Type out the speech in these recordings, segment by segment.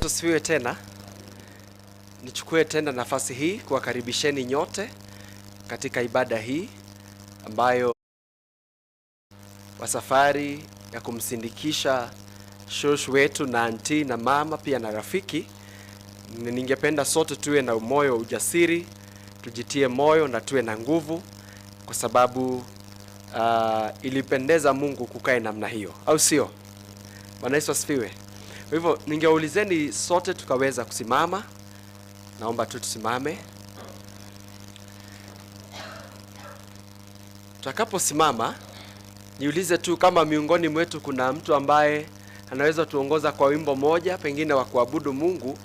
Asifiwe tena. Nichukue tena nafasi hii kuwakaribisheni nyote katika ibada hii ambayo wa safari ya kumsindikisha shoshu wetu na anti na mama pia na rafiki. Ningependa sote tuwe na moyo wa ujasiri, tujitie moyo na tuwe na nguvu, kwa sababu ilipendeza Mungu kukae namna hiyo, au sio? Bwana Yesu asifiwe. Kwa hivyo ningeulizeni sote tukaweza kusimama. Naomba tu tusimame. Tutakaposimama, niulize tu kama miongoni mwetu kuna mtu ambaye anaweza tuongoza kwa wimbo moja, pengine wa kuabudu Mungu,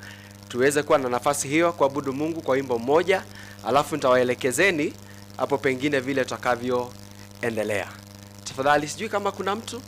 tuweze kuwa na nafasi hiyo kuabudu Mungu kwa wimbo moja, alafu nitawaelekezeni hapo pengine vile tutakavyoendelea. Tafadhali, sijui kama kuna mtu.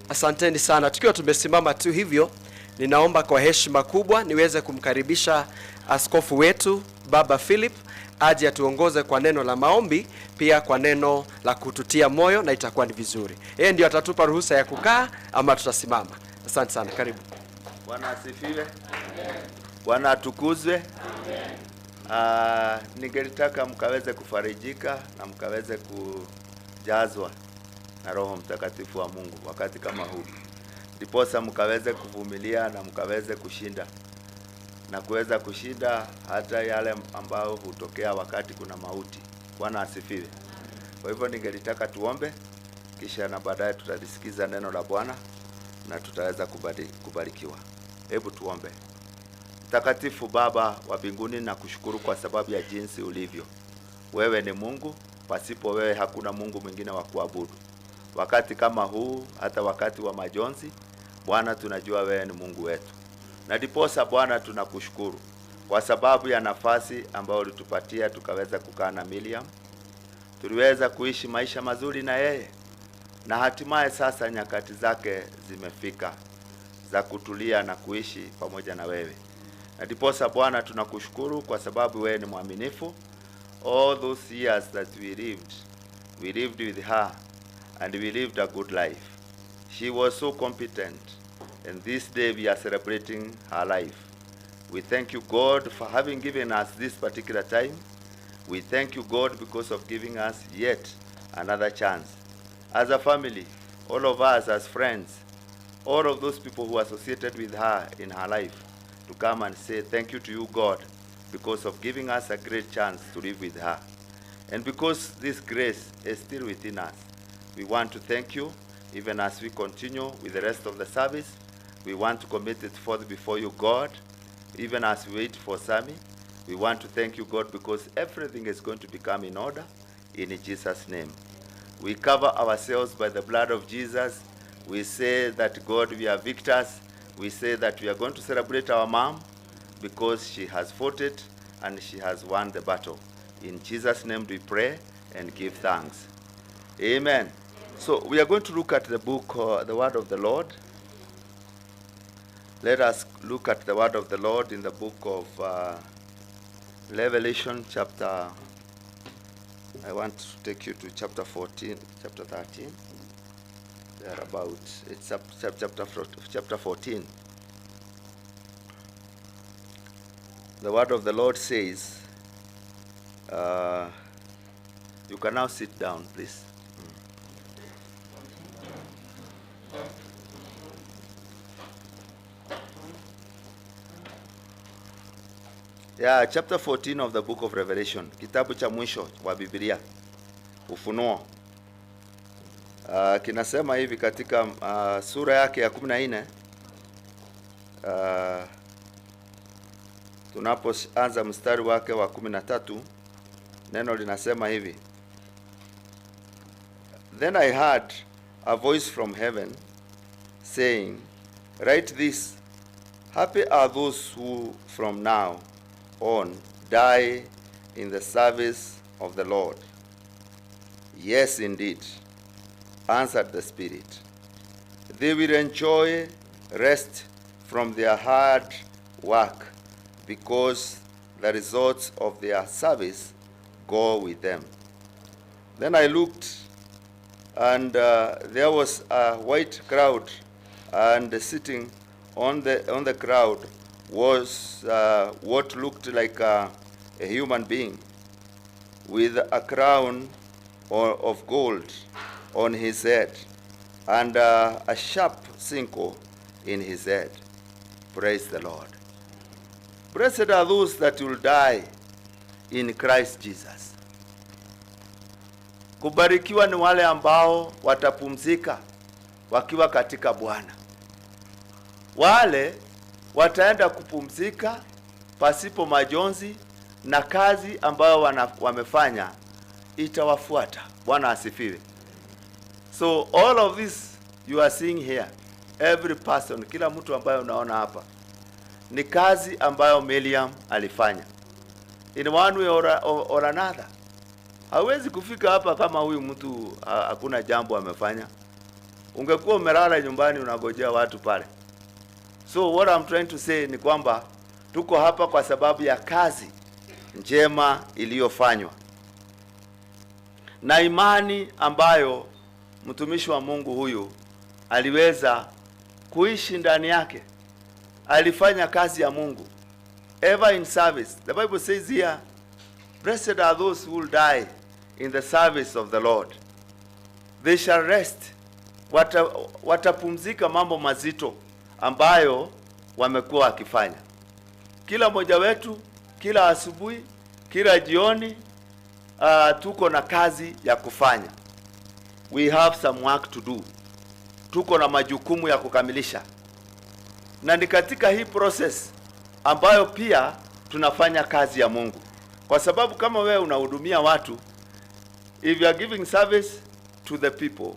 Asanteni sana. Tukiwa tumesimama tu hivyo, ninaomba kwa heshima kubwa niweze kumkaribisha askofu wetu Baba Philip aje atuongoze kwa neno la maombi, pia kwa neno la kututia moyo, na itakuwa ni vizuri. Yeye ndio atatupa ruhusa ya kukaa ama tutasimama. Asante sana, karibu. Bwana asifiwe. Bwana atukuzwe. Ningelitaka mkaweze kufarijika na mkaweze kujazwa na Roho Mtakatifu wa Mungu wakati kama huu, ndiposa mkaweze kuvumilia na mkaweze kushinda na kuweza kushinda hata yale ambayo hutokea wakati kuna mauti. Bwana asifiwe. Kwa hivyo ningelitaka tuombe, kisha na baadaye tutalisikiza neno la Bwana na tutaweza kubarikiwa. Hebu tuombe. Mtakatifu Baba wa mbinguni, nakushukuru kwa sababu ya jinsi ulivyo. Wewe ni Mungu, pasipo wewe hakuna Mungu mwingine wa kuabudu. Wakati kama huu, hata wakati wa majonzi, Bwana tunajua wewe ni Mungu wetu. Na ndiposa Bwana tunakushukuru kwa sababu ya nafasi ambayo ulitupatia tukaweza kukaa na Miriam. Tuliweza kuishi maisha mazuri na yeye, na hatimaye sasa nyakati zake zimefika za kutulia na kuishi pamoja na wewe. Na ndiposa Bwana tunakushukuru kwa sababu wewe ni mwaminifu. All those years that we lived with her and we lived a good life. She was so competent, and this day we are celebrating her life. We thank you, God, for having given us this particular time. We thank you, God, because of giving us yet another chance. As a family, all of us as friends, all of those people who associated with her in her life, to come and say thank you to you, God, because of giving us a great chance to live with her. And because this grace is still within us, we want to thank you even as we continue with the rest of the service. We want to commit it forth before you, God, even as we wait for Sammy. We want to thank you, God, because everything is going to become in order in Jesus' name. We cover ourselves by the blood of Jesus. We say that, God, we are victors. We say that we are going to celebrate our mom because she has fought it and she has won the battle. In Jesus' name we pray and give thanks. Amen. So we are going to look at the book, the Word of the Lord. Let us look at the Word of the Lord in the book of Revelation chapter. I want to take you to chapter 14, chapter 13. Thereabout. It's up, chapter 14. The Word of the Lord says, you can now sit down, please. Yeah, chapter 14 of the book of Revelation, kitabu cha mwisho wa Biblia, Ufunuo. Kinasema hivi katika sura yake ya 14, tunapoanza mstari wake wa 13, neno linasema hivi: Then I heard a voice from heaven saying, Write this, happy are those who from now on die in the service of the Lord. Yes, indeed, answered the Spirit. They will enjoy rest from their hard work, because the results of their service go with them. Then I looked, and there was a white crowd, and sitting on the crowd was what looked like a human being with a crown of gold on his head and a sharp sickle in his head. Praise the Lord. Blessed are those that will die in Christ Jesus. Kubarikiwa ni wale ambao watapumzika wakiwa katika Bwana. Wale wataenda kupumzika pasipo majonzi, na kazi ambayo wamefanya itawafuata. Bwana asifiwe. So all of this you are seeing here, every person, kila mtu ambaye unaona hapa, ni kazi ambayo Miriam alifanya in one way or another. Hawezi kufika hapa kama huyu mtu hakuna jambo amefanya. Ungekuwa umelala nyumbani unagojea watu pale. So what I'm trying to say ni kwamba tuko hapa kwa sababu ya kazi njema iliyofanywa na imani ambayo mtumishi wa Mungu huyu aliweza kuishi ndani yake. Alifanya kazi ya Mungu, ever in service. The Bible says here, blessed are those who will die in the service of the Lord. They shall rest. Watapumzika mambo mazito ambayo wamekuwa wakifanya. Kila mmoja wetu, kila asubuhi, kila jioni, tuko na kazi ya kufanya. We have some work to do. Tuko na majukumu ya kukamilisha. Na ni katika hii process ambayo pia tunafanya kazi ya Mungu. Kwa sababu kama wewe unahudumia watu, if you are giving service to the people,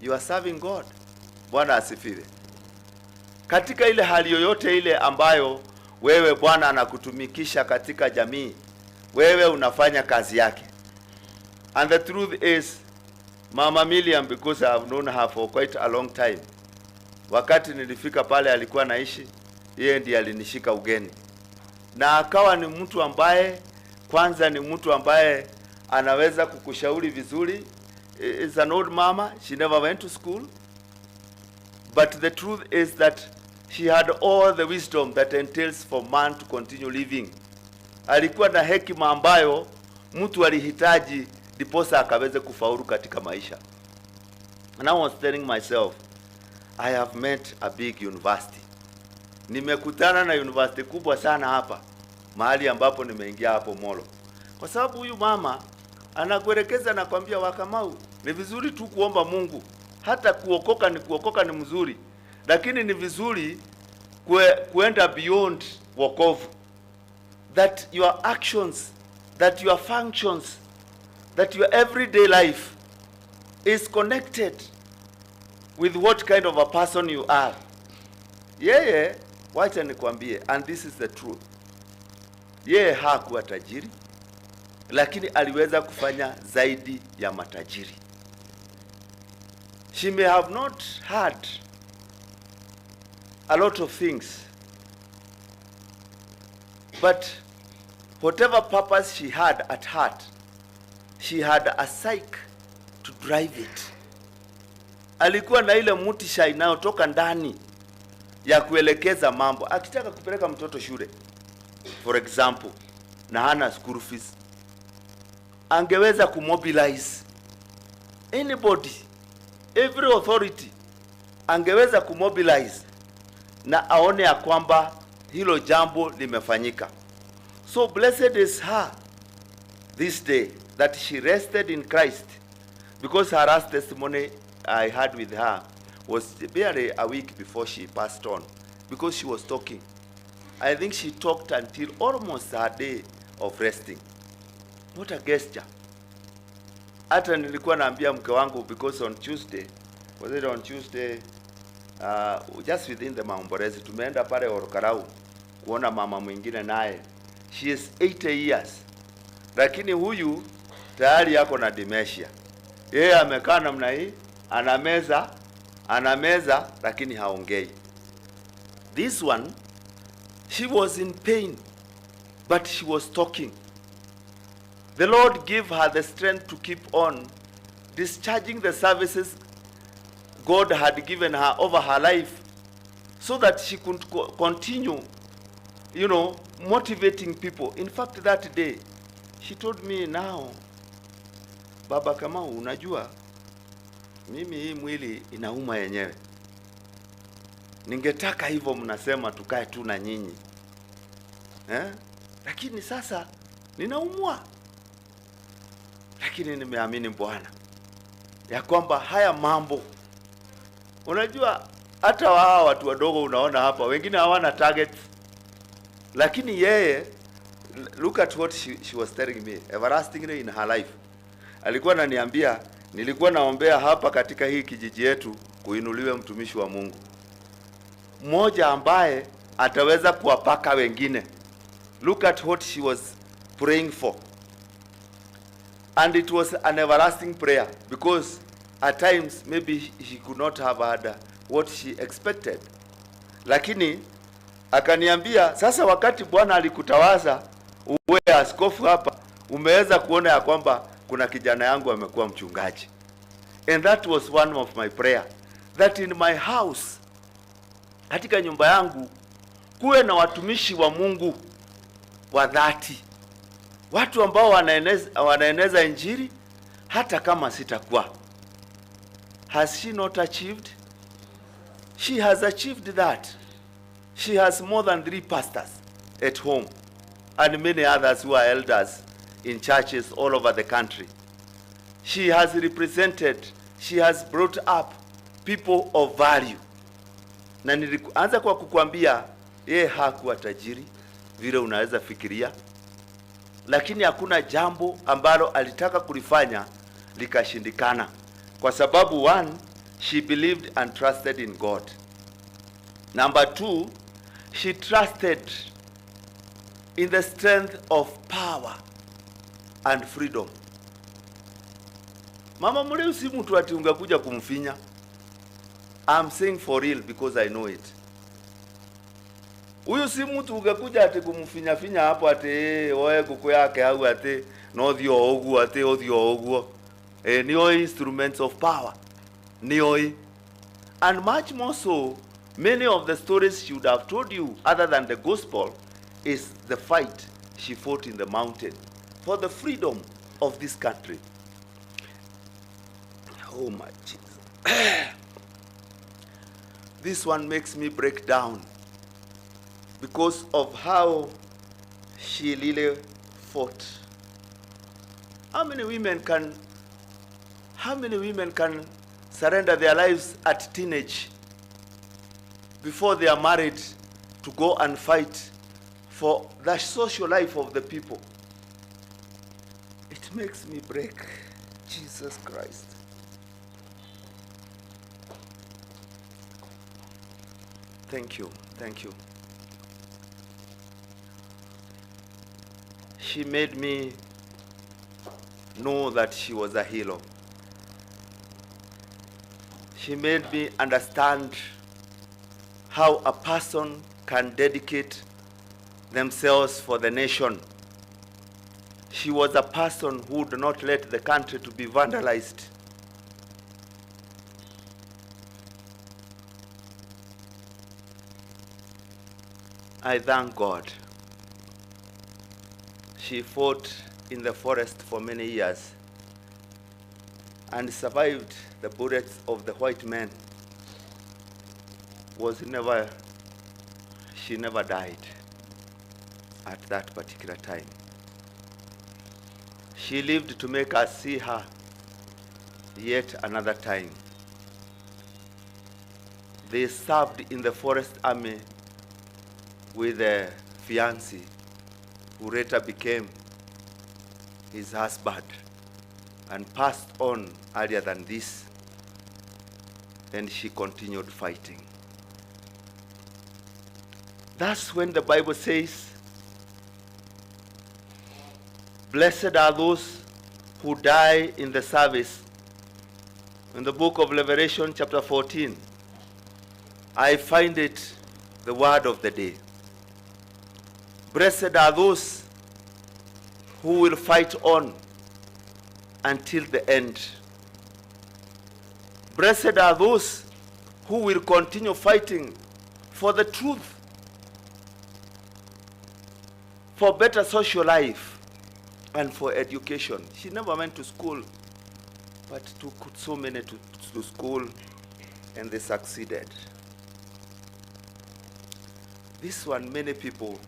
you are serving God. Bwana asifiwe. Katika ile hali yoyote ile ambayo wewe Bwana anakutumikisha katika jamii, wewe unafanya kazi yake. And the truth is, Mama Miriam, because I have known her for quite a long time, wakati nilifika pale alikuwa naishi, yeye ndiye alinishika ugeni. Na akawa ni mtu ambaye, kwanza ni mtu ambaye anaweza kukushauri vizuri. Is an old mama, she never went to school. But the truth is that she had all the wisdom that entails for man to continue living. Alikuwa na hekima ambayo mtu alihitaji ndiposa akaweze kufaulu katika maisha. And I was telling myself, I have met a big university. Nimekutana na university kubwa sana hapa, mahali ambapo nimeingia hapo Molo. Kwa sababu huyu mama anakuelekeza na kwambia, Wakamau, ni vizuri tu kuomba Mungu. Hata kuokoka ni mzuri, lakini ni vizuri kuenda beyond wokovu. That your actions, that your functions, that your everyday life is connected with what kind of a person you are. Yeye, wacha nikwambie, and this is the truth. Yeye hakuwa tajiri, lakini aliweza kufanya zaidi ya matajiri. She may have not had a lot of things, but whatever purpose she had at heart, she had a psyche to drive it. Alikuwa na ile mutisha inayotoka ndani ya kuelekeza mambo. Akitaka kupeleka mtoto shule, for example, na hana school fees, angeweza kumobilize anybody, every authority angeweza kumobilize na aone ya kwamba hilo jambo limefanyika. So blessed is her this day that she rested in Christ, because her last testimony I had with her was barely a week before she passed on, because she was talking. I think she talked until almost her day of resting. What a gesture. Hata nilikuwa naambia mke wangu, because on Tuesday, was it on Tuesday, just within the maombolezi, tumeenda pale Ol Kalou kuona mama mwingine naye. She is 80 years. Lakini huyu tayari yako na dementia. Yeye amekaa namna hii, anameza, anameza lakini haongei. This one, she was in pain, but she was talking. The Lord gave her the strength to keep on discharging the services God had given her over her life, so that she could continue, motivating people. In fact, that day, she told me, now, Baba Kamau, unajua, mimi hii mwili inauma yenyewe. Ningetaka hivyo mnasema tukae tu na nyinyi. Eh? Lakini sasa ninaumwa. Lakini nimeamini Bwana ya kwamba haya mambo, unajua hata hawa watu wadogo unaona hapa wengine hawana target, lakini yeye, look at what she was telling me everlastingly in her life. Alikuwa ananiambia, nilikuwa naombea hapa katika hii kijiji yetu kuinuliwe mtumishi wa Mungu mmoja ambaye ataweza kuwapaka wengine. Look at what she was praying for. And it was an everlasting prayer, because at times maybe she could not have had what she expected. Lakini akaniambia, sasa wakati Bwana alikutawaza uwe askofu hapa, umeweza kuona ya kwamba kuna kijana yangu amekuwa mchungaji. And that was one of my prayer, that in my house, katika nyumba yangu, kuwe na watumishi wa Mungu wa dhati, watu ambao wanaeneza injili hata kama sitakuwa. Has she not achieved? She has achieved that. She has more than 3 pastors at home and many others who are elders in churches all over the country. She has represented, she has brought up people of value. Na nilianza kwa kukuambia yeye hakuwa tajiri vile unaweza fikiria, lakini hakuna jambo ambalo alitaka kulifanya likashindikana, kwa sababu one, she believed and trusted in God. Number 2, she trusted in the strength of power and freedom. Mama Muriu si mtu ati ungekuja kumfinya. I'm saying for real because I know it. Huyu si mtu ungekuja ati kumfinya finya hapo ati oe kuku yake au ati no thio oguo ati othio oguo. Ni instruments of power. Ni. And much more so, many of the stories she would have told you other than the gospel is the fight she fought in the mountain for the freedom of this country. Oh my Jesus. This one makes me break down because of how she really fought. How many women can, how many women can surrender their lives at teenage before they are married to go and fight for the social life of the people? It makes me break. Jesus Christ. Thank you, thank you. She made me know that she was a hero. She made me understand how a person can dedicate themselves for the nation. She was a person who would not let the country to be vandalized. I thank God. She fought in the forest for many years and survived the bullets of the white men. She never died at that particular time. She lived to make us see her yet another time. They served in the forest army with a fiancé who later became his husband and passed on earlier than this, and she continued fighting. That's when the Bible says, blessed are those who die in the service. In the book of Revelation chapter 14, I find it the word of the day. Blessed are those who will fight on until the end. Blessed are those who will continue fighting for the truth, for better social life, and for education. She never went to school, but took so many to school, and they succeeded. This one, many people,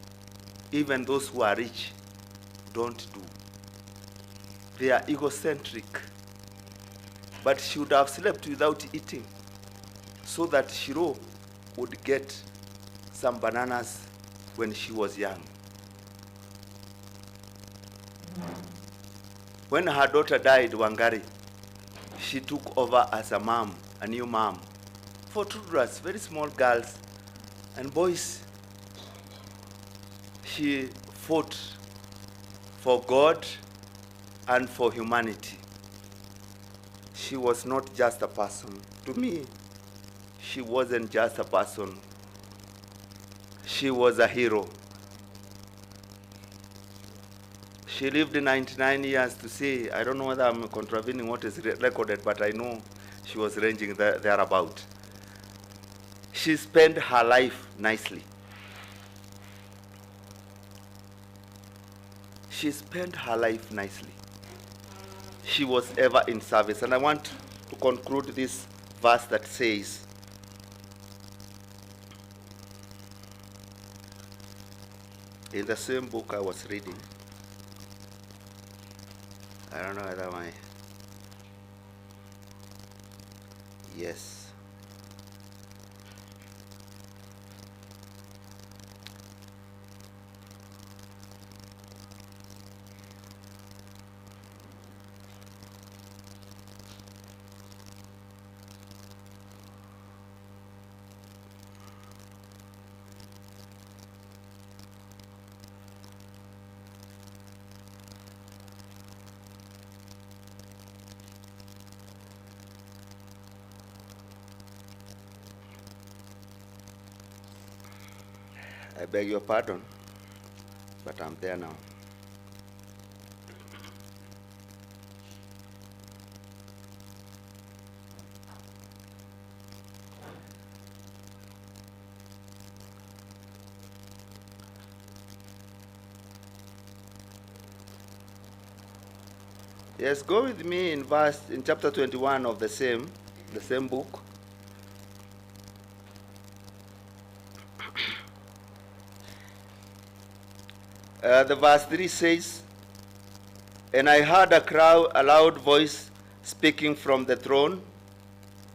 even those who are rich, don't do. They are egocentric. But she would have slept without eating so that Shiro would get some bananas when she was young. When her daughter died, Wangari, she took over as a mom, a new mom, for toddlers, very small girls and boys. She fought for God and for humanity. She was not just a person. To me, she wasn't just a person. She was a hero. She lived 99 years to see. I don't know whether I'm contravening what is recorded, but I know she was ranging thereabout. She spent her life nicely. She spent her life nicely. She was ever in service. And I want to conclude this verse that says, in the same book I was reading, I don't know whether my, yes. I beg your pardon, but I'm there now. Yes, go with me in chapter 21 of the same book. The verse 3 says, "And I heard a loud voice speaking from the throne.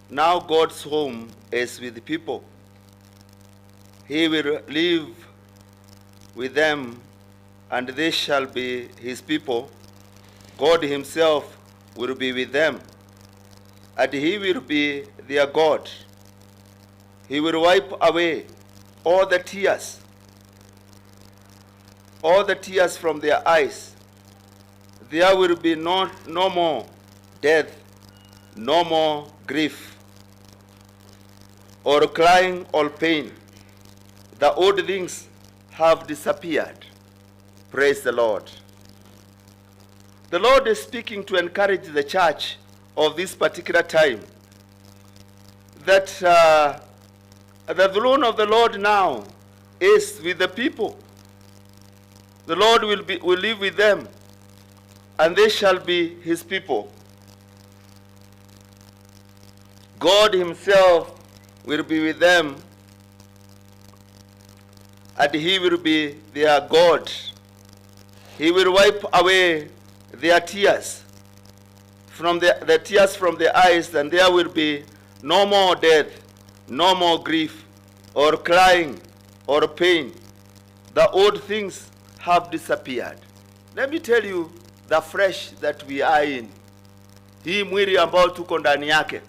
Now God's home is with the people. He will live with them, and they shall be his people. God himself will be with them, and he will be their God. He will wipe away all the tears from their eyes. There will be no more death, no more grief, or crying or pain. The old things have disappeared. Praise the Lord. The Lord is speaking to encourage the church of this particular time that the throne of the Lord now is with the people. The Lord will live with them, and they shall be his people. God himself will be with them, and he will be their God. He will wipe away their tears from the tears from their eyes, and there will be no more death, no more grief, or crying, or pain. The old things have disappeared. Let me tell you the flesh that we are in, hii mwili ambao tuko ndani yake,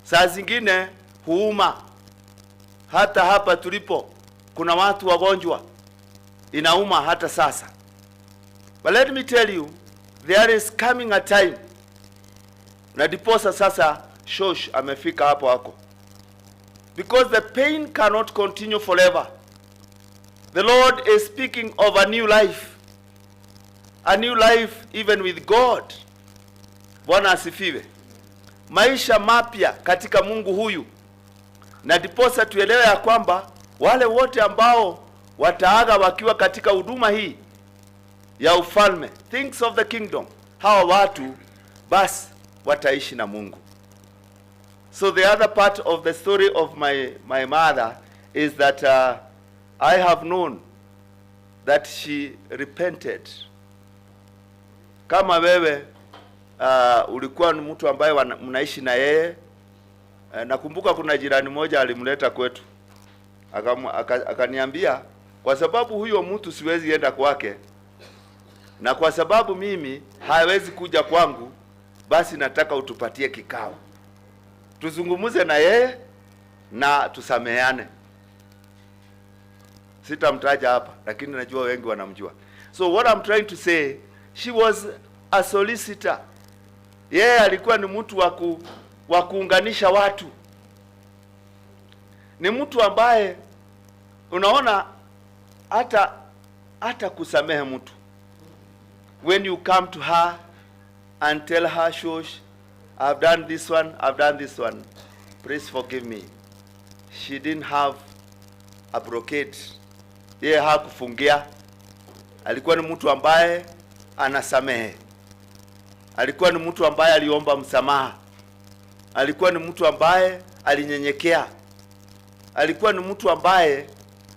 saa zingine huuma. Hata hapa tulipo kuna watu wagonjwa, inauma hata sasa. But let me tell you, there is coming a time, na ndiposa sasa Shosh amefika hapo hako, because the pain cannot continue forever. The Lord is speaking of a new life, a new life even with God. Bwana asifiwe. Maisha mapya katika Mungu huyu, na ndiposa tuelewe ya kwamba wale wote ambao wataaga wakiwa katika huduma hii ya ufalme, things of the kingdom, hawa watu basi wataishi na Mungu. So the other part of the story of my mother is that I have known that she repented. Kama wewe ulikuwa ni mtu ambaye mnaishi na yeye, nakumbuka kuna jirani moja alimleta kwetu, akaniambia kwa sababu huyo mtu siwezi enda kwake na kwa sababu mimi hawezi kuja kwangu, basi nataka utupatie kikao tuzungumze na yeye na tusameheane. Sitamtaja hapa, lakini najua wengi wanamjua. So what I'm trying to say, she was a solicitor. Yeye alikuwa ni mtu wa kuunganisha watu, ni mtu ambaye unaona hata kusamehe mtu. When you come to her and tell her, "Shosh, I've done this one, I've done this one, please forgive me." She didn't have a blockade. Yeye hakufungia. Alikuwa ni mtu ambaye anasamehe. Alikuwa ni mtu ambaye aliomba msamaha. Alikuwa ni mtu ambaye alinyenyekea. Alikuwa ni mtu ambaye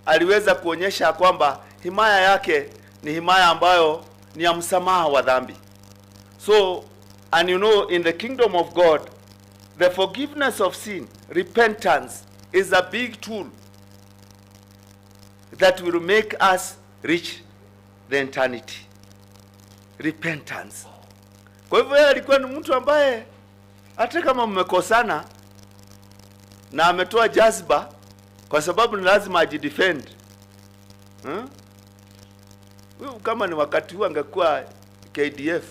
aliweza kuonyesha kwamba himaya yake ni himaya ambayo ni ya msamaha wa dhambi. So, and you know, in the kingdom of God, the forgiveness of sin, repentance, is a big tool that will make us reach the eternity. Repentance. Kwa hivyo yeye alikuwa ni mtu ambaye hata kama mmekosana na ametoa jazba, kwa sababu ni lazima ajidefend. Huyu kama ni wakati huu angekuwa KDF.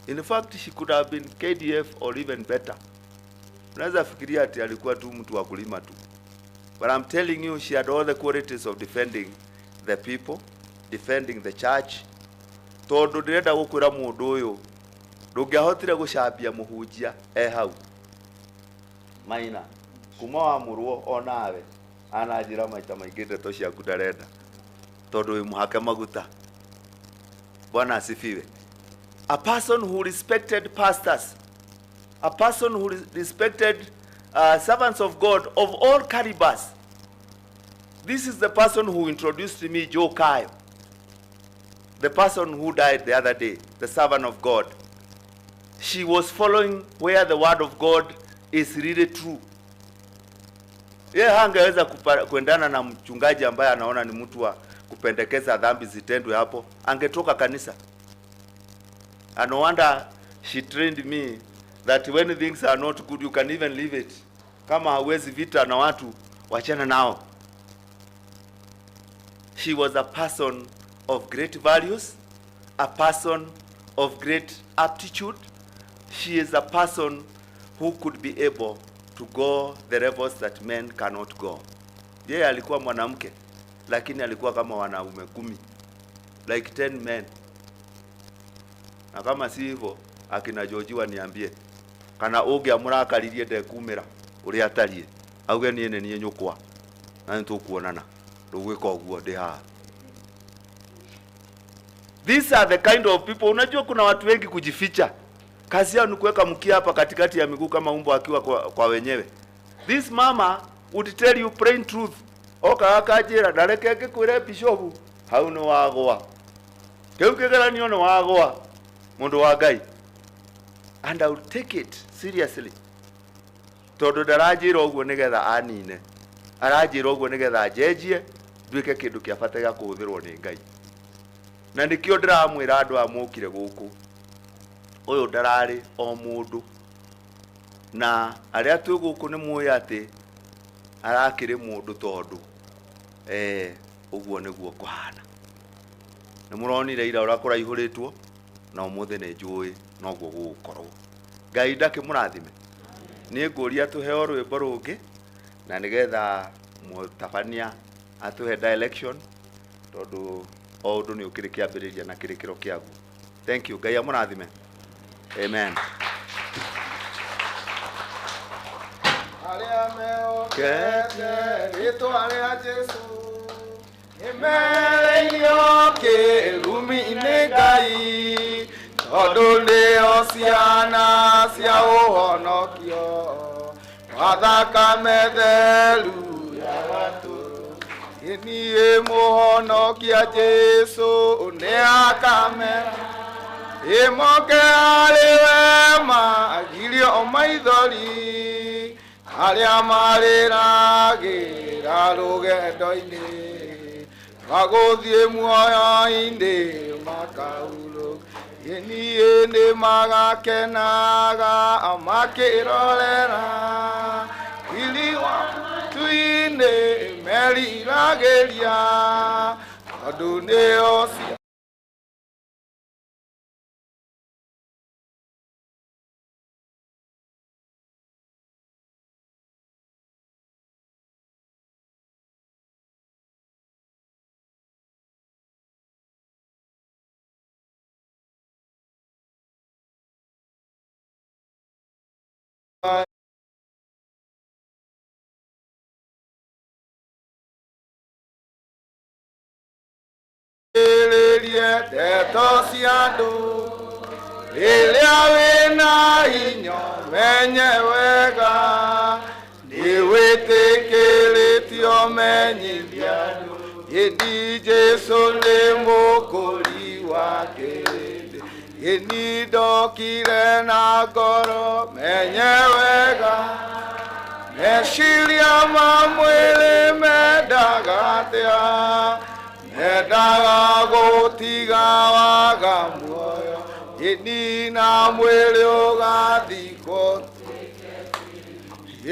In fact, she could have been KDF or even better. Unaweza fikiria ati alikuwa tu mtu wa kulima tu. But I'm telling you, she had all the qualities of defending the people, defending the church. Tondu ndĩrenda gũkwĩra mũndũ ũyũ ndũngĩahotire gũcambia mũhunjia e hau maina kuma wamũrwo onawe ananjĩra maita maingĩ ndeto ciaku ndarenda tondũ wĩ mũhake maguta. Bwana asifiwe. A person who respected pastors, a person who respected servants of God of all calibers. This is the person who introduced to me Joe Kyle, the person who died the other day, the servant of God. She was following where the word of God is really true. Yeye hangeweza kuendana na mchungaji ambaye anaona ni mtu wa kupendekeza dhambi zitendwe hapo, angetoka kanisa. And no wonder she trained me that when things are not good, you can even leave it. Kama hauwezi vita na watu, wachana nao. She was a person of great values, a person of great aptitude. She is a person who could be able to go the levels that men cannot go. Yeye alikuwa mwanamke lakini alikuwa kama wanaume 10, like 10 men. Na kama si hivyo akina George waniambie kana ũngĩamũrakaririe ndekumĩra ũrĩa atariĩ auge niĩ nĩ niĩ nyũkwa na nĩtũkuonana ndũgwĩka ũguo ndĩ haha. These are the kind of people. Unajua kuna watu wengi kujificha, kazi yao ni kuweka mkia hapa katikati ya miguu kama umbo akiwa kwa wenyewe. This mama would tell you plain truth. Oka akanjĩra na reke ngĩkwĩre bishop hau nĩ wagwa, kĩu kĩgeranio nĩ wagwa mũndũ wa Ngai. And I will take it seriously tondũ ndaranjĩra ũguo nĩgetha anine, aranjĩra ũguo nĩgetha anjenjie nduĩke kĩndũ kĩa bata gĩa kũhũthĩrwo nĩ Ngai. Na nĩkĩo ndĩramwĩra andũ aya mokire gũkũ, ũyũ ndararĩ o mũndũ, na arĩa twĩ gũkũ nĩ mũĩ atĩ arakĩrĩ mũndũ tondũ ũguo nĩguo kũhana. Nĩ mũronire ira ũrĩa kũraihũrĩtwo, na ũmũthĩ nĩ njũĩ noguo gũgũkorwo. Ngai ndakĩmũrathime. Niĩ ngũria tũheo rwĩmbo rũngĩ na nĩgetha mũtabania atũhe direction tondũ o ũndũ nĩ ũkĩrĩ kĩambĩrĩria na kĩrĩkĩro kĩaguo. Thank you. Ngai amũrathime. Amen. Arĩa mehokete rĩĩtwa rĩa Jesũ nĩmereirio kĩrumi-inĩ Ngai tondũ nĩo ciana cia ũhonokio wa thakame theru ya Gatũrũme. Niĩ mũhonokia Jesũ nĩakamera ĩmoke arĩ wema agirio maithori arĩa marĩragĩra rũgendo-inĩ rwa gũthiĩ muoyo-inĩ makahurũka. Niĩ nĩmagakenaga makĩrorera riri wa matu-inĩ meriragĩria tondũ nĩo cia ndeto cia andũ rĩrĩa wĩna hinya menye wega nĩwĩtĩkĩrĩtio menyithia andũ ĩni Jesũ nĩ mũkũri wa kĩrĩndĩ ĩni ndokire na ngoro menye wega meciria ma mwĩrĩ mendaga atĩa mendaga gũtiga waga muoyo ĩni na mwĩrĩ ũgathikwo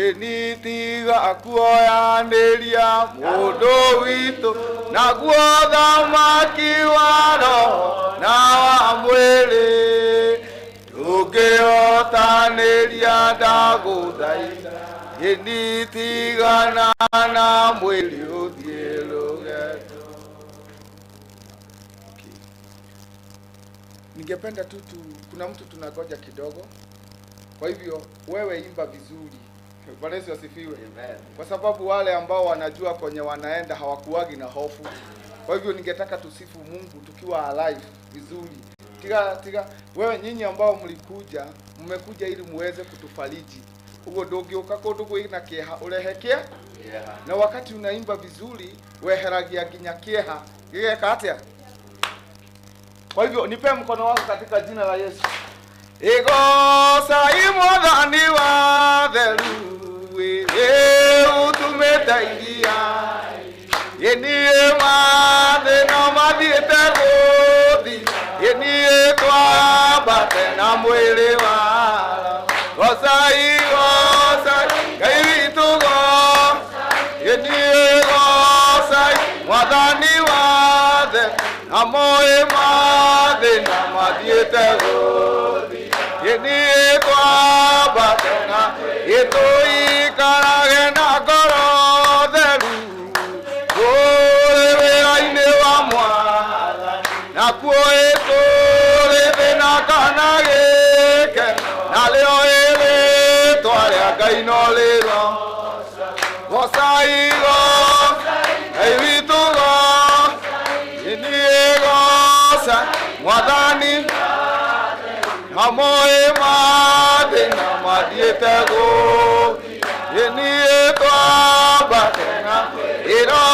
ĩni tiga kuoyanĩria mũndũ witũ naguo thamaki wa roho na wa mwĩrĩ ndũngĩhotanĩria ndagũthaitha ĩni tigana na mwĩrĩ ũthiĩ rũgendo. Ningependa tu kuna mtu tunangoja kidogo. Kwa hivyo wewe imba vizuri. Bwana Yesu asifiwe. Amen. Kwa sababu wale ambao wanajua kwenye wanaenda hawakuwagi na hofu. Kwa hivyo ningetaka tusifu Mungu tukiwa alive vizuri. Tiga tiga wewe nyinyi ambao mlikuja, mmekuja ili muweze kutufariji. Ugo ndũngĩũka kũndũ kwĩna kĩeha ũrehe kĩa? Yeah. Na wakati unaimba vizuri weheragia nginya kĩeha. Gĩgeka atĩa? Kwa hivyo nipe mkono wako katika jina la Yesu. Igoca imwathani wa theru utumĩte iria ĩniĩ mathĩna mathiĩte gũthi ĩniĩ twambate na mwĩrĩ wara gocai gocai Ngai witũ ĩniĩ gocai mwathani wathe na moĩ mathĩna mathiĩte gũthi. Yeni twambatena ĩtũikarage na ngoro theru kũrĩ wĩra-inĩ wa Mwathani nakuo ĩtũrĩ thĩna kana gĩkeno narĩo ĩrĩtwa rĩa Ngai no rĩro gocai Ngai witũ niĩ goca Mwathani Amoe mathĩna mathiĩte gũthiĩ niĩ twambatena ĩro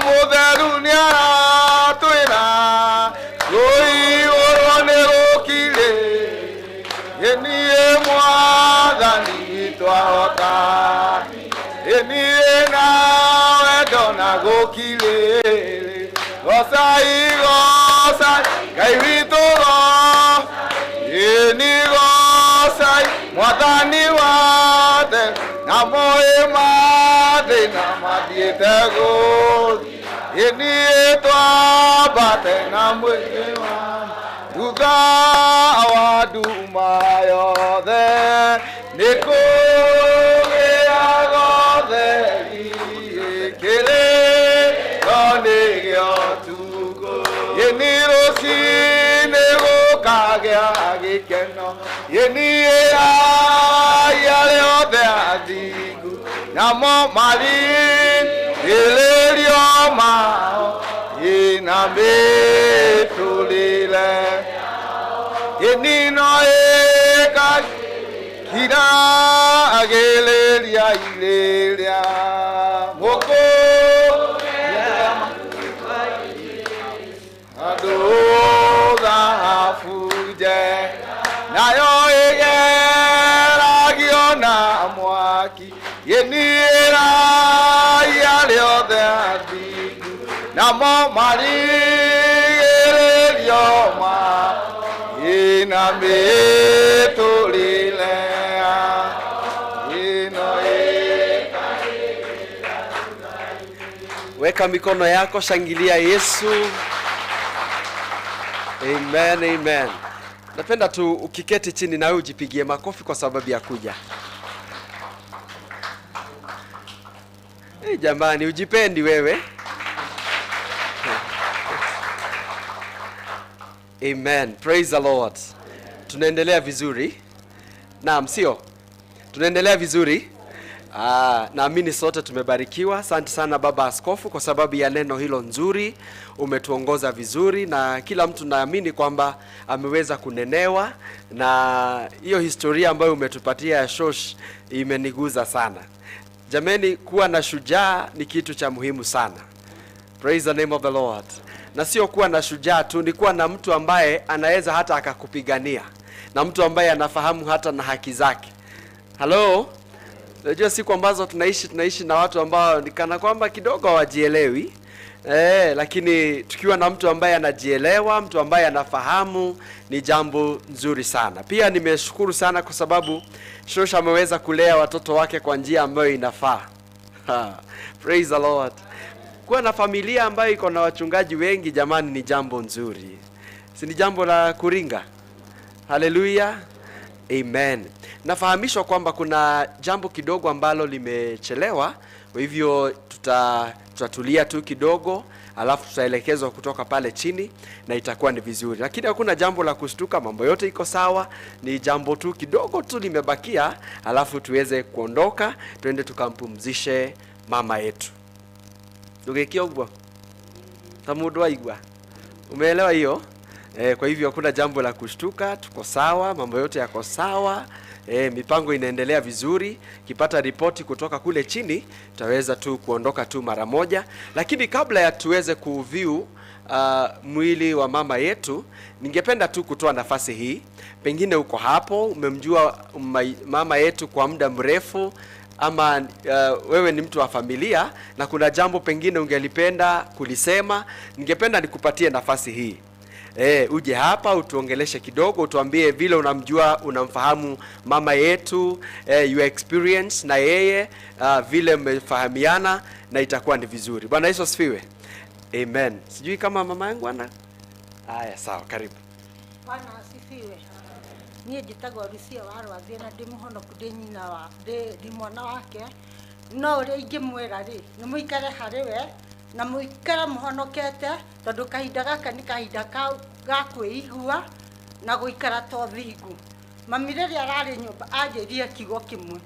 mũtheru nĩaratwĩra kũihũrwo nĩ gũkirĩ niĩ Mwathani witũ ahota niĩ na wendo na gũkirĩrĩ gocai gocai Ngai witũ ni gocai Mwathani wathe na moĩ mathĩna mathiĩte gũthiĩ niĩ twambate na mwĩrĩ wa thutha wa nduma yothe nĩ kũgĩaga ũtheri kĩrĩko nĩ gĩa ũtukũ nĩ rũcinĩ gũkagĩa gĩkeno niĩ arĩa othe athingu namo marigĩrĩrio mao ĩna mĩtũrĩre ĩnino ĩkakiragĩrĩria irĩrĩa mũkũ andũ thahabu nayo ĩgeragio na mwaki niĩ arĩa othe athingu namo marigĩrĩrio mao ĩna mĩtũrĩre ĩno. Weka mikono yako, shangilia Yesu. Amen, amen. Napenda tu ukiketi chini na wewe ujipigie makofi kwa sababu ya kuja. Hey, jamani, ujipendi wewe? Amen. Praise the Lord. Tunaendelea vizuri. Naam, sio? Tunaendelea vizuri. Naamini sote tumebarikiwa. Asante sana Baba Askofu kwa sababu ya neno hilo nzuri. Umetuongoza vizuri na kila mtu naamini kwamba ameweza kunenewa, na hiyo historia ambayo umetupatia ya Shosh imeniguza sana. Jameni, kuwa na shujaa ni kitu cha muhimu sana. Praise the name of the Lord. Na sio kuwa na shujaa tu, ni kuwa na mtu ambaye anaweza hata akakupigania, na mtu ambaye anafahamu hata na haki zake. Hello? Unajua siku ambazo tunaishi na watu ambao ni kana kwamba kidogo hawajielewi. Lakini tukiwa na mtu ambaye anajielewa, mtu ambaye anafahamu, ni jambo nzuri sana. Pia nimeshukuru sana kwa sababu Shosha ameweza kulea watoto wake kwa njia ambayo inafaa. Praise the Lord. Kuwa na familia ambayo iko na wachungaji wengi, jamani, ni jambo nzuri. Si ni jambo la kuringa? Hallelujah. Amen. Nafahamishwa kwamba kuna jambo kidogo ambalo limechelewa, kwa hivyo tutatulia tu kidogo, alafu tutaelekezwa kutoka pale chini na itakuwa ni vizuri. Lakini hakuna jambo la kushtuka, mambo yote iko sawa, ni jambo tu kidogo tu limebakia, alafu tuweze kuondoka, tuende tukampumzishe mama yetu. Ndugĩkie ũguo ta mũndũ aigua. Umeelewa hiyo? Kwa hivyo hakuna jambo la kushtuka, tuko sawa, mambo yote yako sawa. Mipango inaendelea vizuri. Kipata ripoti kutoka kule chini, tutaweza tu kuondoka tu mara moja. Lakini kabla ya tuweze kuview mwili wa mama yetu, ningependa tu kutoa nafasi hii. Pengine uko hapo, umemjua mama yetu kwa muda mrefu, ama wewe ni mtu wa familia na kuna jambo pengine ungelipenda kulisema, ningependa nikupatie nafasi hii. Uje hapa utuongeleshe kidogo, utuambie vile unamjua, unamfahamu mama yetu, your experience na yeye, vile mmefahamiana, na itakuwa ni vizuri. Bwana Yesu asifiwe. Amen. Sijui kama mama yangu ana. Haya, sawa, karibu. Bwana asifiwe. Niĩ njĩtagwo Lucia wa Rwathie na ndĩ mũhonoku, ndĩ nyina wa ndĩ mwana wake. No ũrĩa ingĩmwĩra rĩ, nĩ mũikare harĩ we na mũikare mũhonokete, tondũ kahinda gaka nĩ kahinda ga kwĩigua na gũikara ta ũthingu. Mami rĩrĩa ararĩ nyũmba anjĩrire kiugo kĩmwe,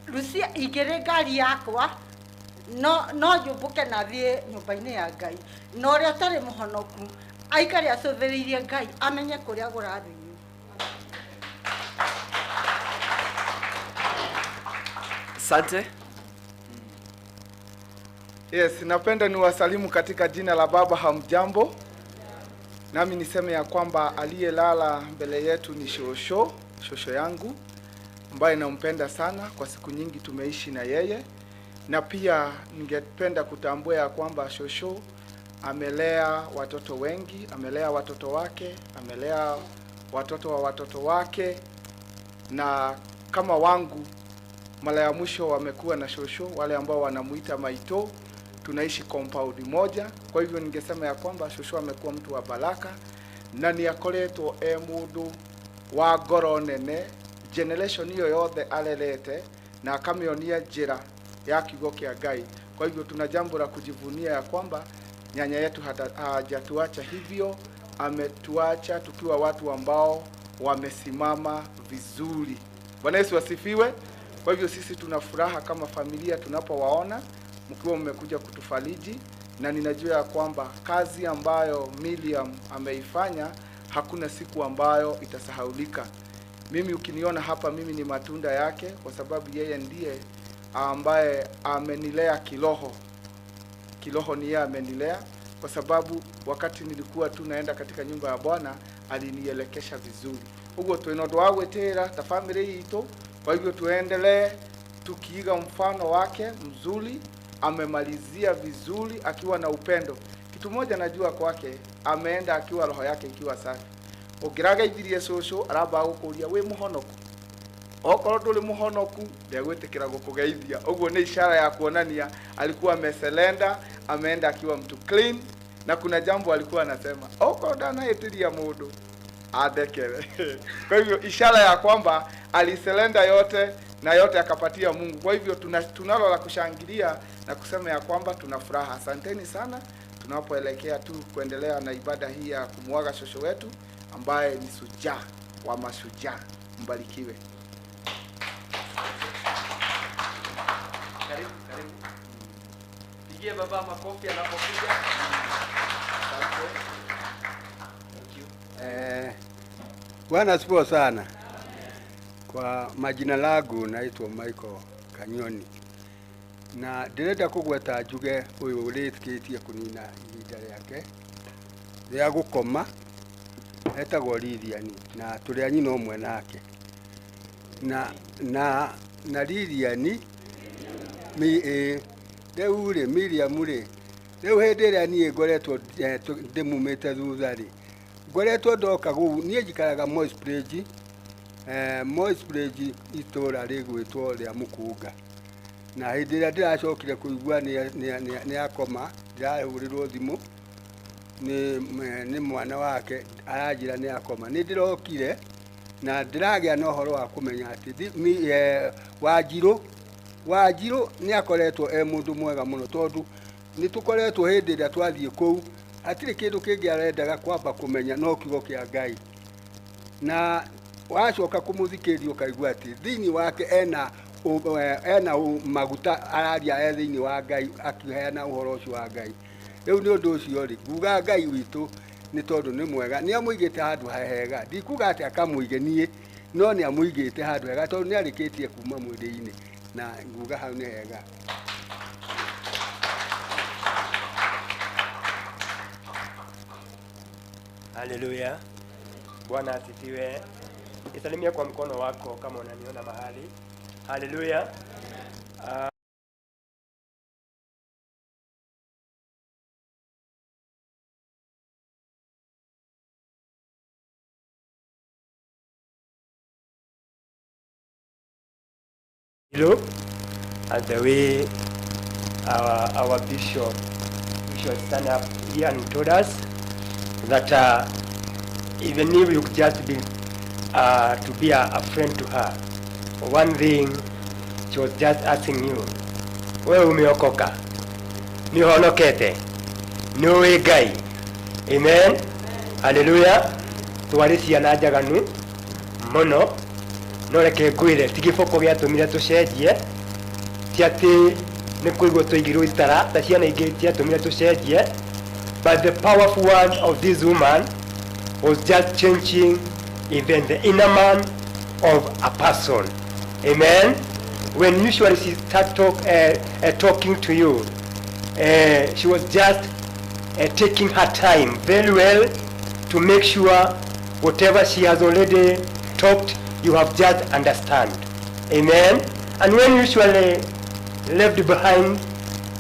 Lucia, ingĩrĩ ngari yakwa no njũmbũke na thiĩ nyũmba-inĩ ya Ngai, na ũrĩa ũtarĩ mũhonoku aikare acũthĩrĩirie Ngai amenye kũrĩa kũrathiĩ. Asante. Yes, napenda niwasalimu katika jina la Baba. Hamjambo? Nami niseme ya kwamba aliyelala mbele yetu ni shosho, shosho yangu ambaye nampenda sana, kwa siku nyingi tumeishi na yeye. Na pia ningependa kutambua ya kwamba shosho amelea watoto wengi, amelea watoto wake, amelea watoto wa watoto wake, na kama wangu mara ya mwisho wamekuwa na shosho, wale ambao wanamuita maito, tunaishi compound moja. Kwa hivyo ningesema ya kwamba shosho amekuwa mtu wa baraka na ni akoretwo e mundu wa ngoro nene, generation hiyo yothe arerete na akamĩonia njĩra ya kiugo kĩa Ngai. Kwa hivyo tuna jambo la kujivunia ya kwamba nyanya yetu hajatuacha hivyo, ametuacha tukiwa watu ambao wamesimama vizuri. Bwana Yesu asifiwe. Kwa hivyo sisi tuna furaha kama familia tunapowaona mkiwa mmekuja kutufariji, na ninajua ya kwamba kazi ambayo Miriam ameifanya hakuna siku ambayo itasahaulika. Mimi ukiniona hapa, mimi ni matunda yake, kwa sababu yeye ndiye ambaye amenilea kiroho. Kiroho ni yeye amenilea, kwa sababu wakati nilikuwa tu naenda katika nyumba ya Bwana alinielekesha vizuri. Uguo twina undu wa gwitira ta family itu. Kwa hivyo tuendelee tukiiga mfano wake mzuri. Amemalizia vizuri akiwa na upendo. Kitu moja najua kwake, ameenda akiwa roho yake ikiwa safi. Ũngĩrageithirie cũcũ aramba gũkũria wĩ mũhonoku, okorwo ndũrĩ mũhonoku ndegwĩtĩkĩra gũkũgeithia. Ũguo nĩ ishara ya kuonania alikuwa ameselenda, ameenda akiwa mtu clean. Na kuna jambo alikuwa anasema, okorwo ndanahĩtĩria mũndũ andekere. Kwa hivyo ishara ya kwamba aliselenda yote na yote akapatia Mungu. Kwa hivyo tunalo la kushangilia na kusema ya kwamba tuna furaha. Asanteni sana tunapoelekea tu kuendelea na ibada hii ya kumuaga shosho wetu ambaye ni shujaa wa mashujaa. Mbarikiwe. Karibu, karibu. Pigie baba makofi anapokuja. Asante. Thank you. Bwana asifiwe sana. Kwa majina langu naitwa Michael Kanyoni, na ndĩrenda kũgweta njuge ũyũ ũrĩkĩtie kũnina ihinda rĩake rĩa gũkoma, etagwo Lilian, na tũrĩ a nyina ũmwe nake. Na Lilian rĩu rĩ, Miriam rĩ, rĩu hĩndĩ ĩrĩa niĩ ngoretwo ndĩmumĩte thutha rĩ, ngoretwo ndoka gũu, niĩ njikaraga Moi's Bridge, Moi's Bridge itũra rĩgwĩtwo rĩa Mũkũnga. Na hĩndĩ ĩrĩa ndĩracokire kũigua nĩ akoma, ndĩrahũrĩrwo thimũ nĩ mwana wake aranjĩra nĩ akoma. Nĩ ndĩrokire na ndĩragĩa na ũhoro wa kũmenya atĩ Wanjirũ nĩ akoretwo e mũndũ mwega mũno, tondũ nĩ tũkoretwo hĩndĩ ĩrĩa twathiĩ kũu hatirĩ kĩndũ kĩngĩ arendaga kwamba kũmenya no kiugo kĩa Ngai. Na wacoka kũmũthikĩrĩria ũkaigua atĩ thĩinĩ wake ena maguta araria e thĩinĩ wa Ngai akĩheana ũhoro ũcio wa Ngai. Rĩu nĩ ũndũ ũcio rĩ, nguga Ngai witũ nĩ tondũ nĩ mwega, nĩ amũigĩte handũ hega. Ndikuga atĩ akamũige niĩ, no nĩ amũigĩte handũ hega tondũ nĩ arĩkĩtie kuma mwĩrĩ-inĩ, na nguga hau nĩ hega. Haleluya. Bwana asifiwe. Nisalimia kwa mkono wako kama unaniona mahali. Haleluya. Look at the way our bishop stand up here and told us that even if you could just be to be a friend to her. One thing she was just asking you, wewe umeokoka, nĩũhonokete, nĩũĩ Ngai. Amen. Hallelujah. Twarĩ ciana njaganu mũno, no reke ngwĩre ti gĩboko gĩatũmire tũcenjie, ti atĩ nĩ kũigwo tũigirwo itara ta ciana ingĩ ciatũmire tũcenjie, but the powerful word of this woman was just changing even the inner man of a person. Amen. When usually she start talking to you, she was just taking her time very well to make sure whatever she has already talked, you have just understand. Amen. And when usually left behind,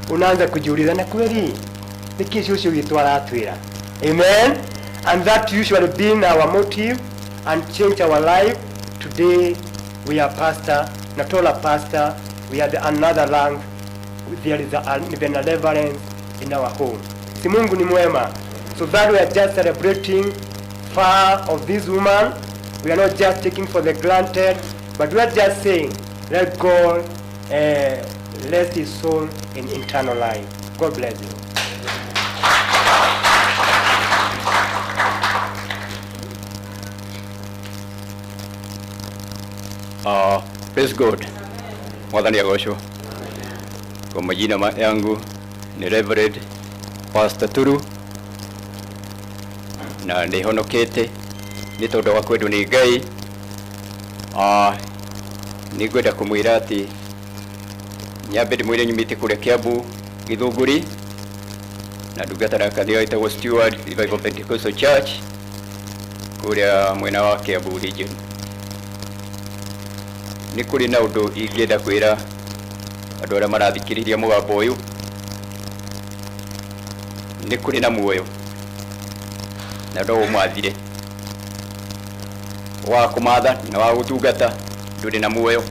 unaanza kujiuliza, na kweli nĩ kĩĩ ũcio witũ aratwĩra? Amen. And that usually been our motive and change our life. Today we are pastor, not all a pastor, we are the another rank. There is even a reverence in our home. Si Mungu ni mwema. So that we are just celebrating far of this woman. We are not just taking for the granted, but we are just saying, let God rest his soul in eternal life. God bless you. Praise God. Mwathani agocwo. Kwa majina yangu ni Reverend Pastor Turu na nĩ honokete nĩ tondũ wa kwendwo nĩ Ngai. Nĩ ngwenda kũmwĩra atĩ nyambe ndĩmwĩre nyumĩte kũrĩa Kiambu Gĩthũngũri na ndungatana kanitha ĩtagwo Stewart Revival Pentecostal Church kũrĩa mwena wa Kiambu region. Nĩ kũrĩ na ũndũ ingĩenda kwĩra andũ arĩa marathikĩrĩria mũgambo ũyũ. Nĩ kũrĩ na muoyo na no ũmathire wa kũmatha na wa gũtungata, ndũrĩ na muoyo.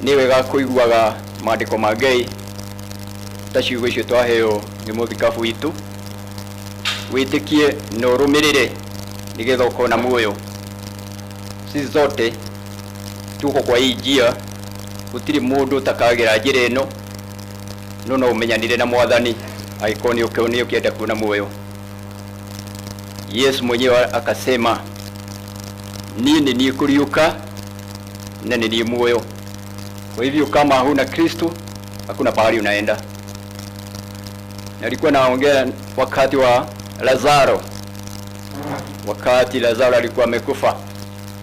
Nĩ wega kũiguaga maandĩko ma Ngai ta ciugo icio twaheo nĩ mũthikabu witũ, wĩtĩkie na ũrũmĩrĩre nĩgetha ũkona muoyo. Sisi zote tuko kwa hii njia, gũtirĩ mũndũ ũtakagera njĩra ĩno, no no ũmenyanire na Mwathani angĩkorwo nĩ ũkĩenda kuona muoyo. Yesu mwenyewe akasema, niĩ nĩ niĩ kũriũka na nĩ niĩ muoyo. Kwa hivyo kama huna Kristo hakuna pahali unaenda. Nilikuwa naongea wakati wa Lazaro, wakati Lazaro alikuwa amekufa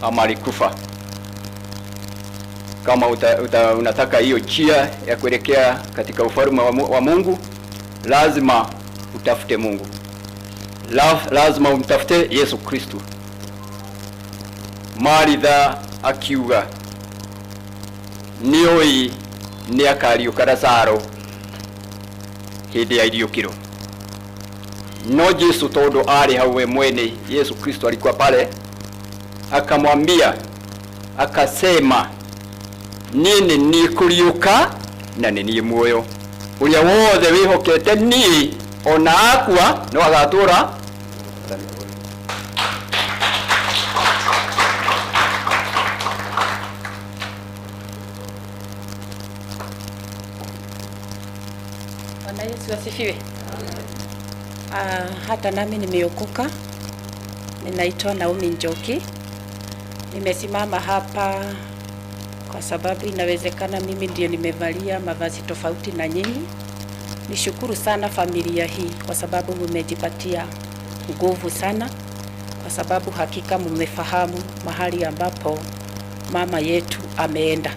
ama alikufa. Kama unataka hiyo njia ya kuelekea katika ufalme wa Mungu, lazima utafute Mungu. Lazima umtafute Yesu Kristo. Maritha akiuga nĩoĩ nĩ akariũka Lazaro hĩndĩ ya iriũkĩro. No Yesu tondũ arĩ hau we mwene, Yesu Kristo alikuwa pale, akamwambia akasema, niĩ nĩ niĩ kũriũka na nĩ niĩ muoyo. Ũrĩa wothe wĩhokete niĩ ona akua no agatũra. Bwana Yesu asifiwe. Hata nami nimeokoka. Ninaitwa Naomi Njoki. Nimesimama hapa kwa sababu inawezekana mimi ndio nimevalia mavazi tofauti na nyinyi. Nishukuru sana familia hii kwa sababu mmejipatia nguvu sana, kwa sababu hakika mmefahamu mahali ambapo mama yetu ameenda.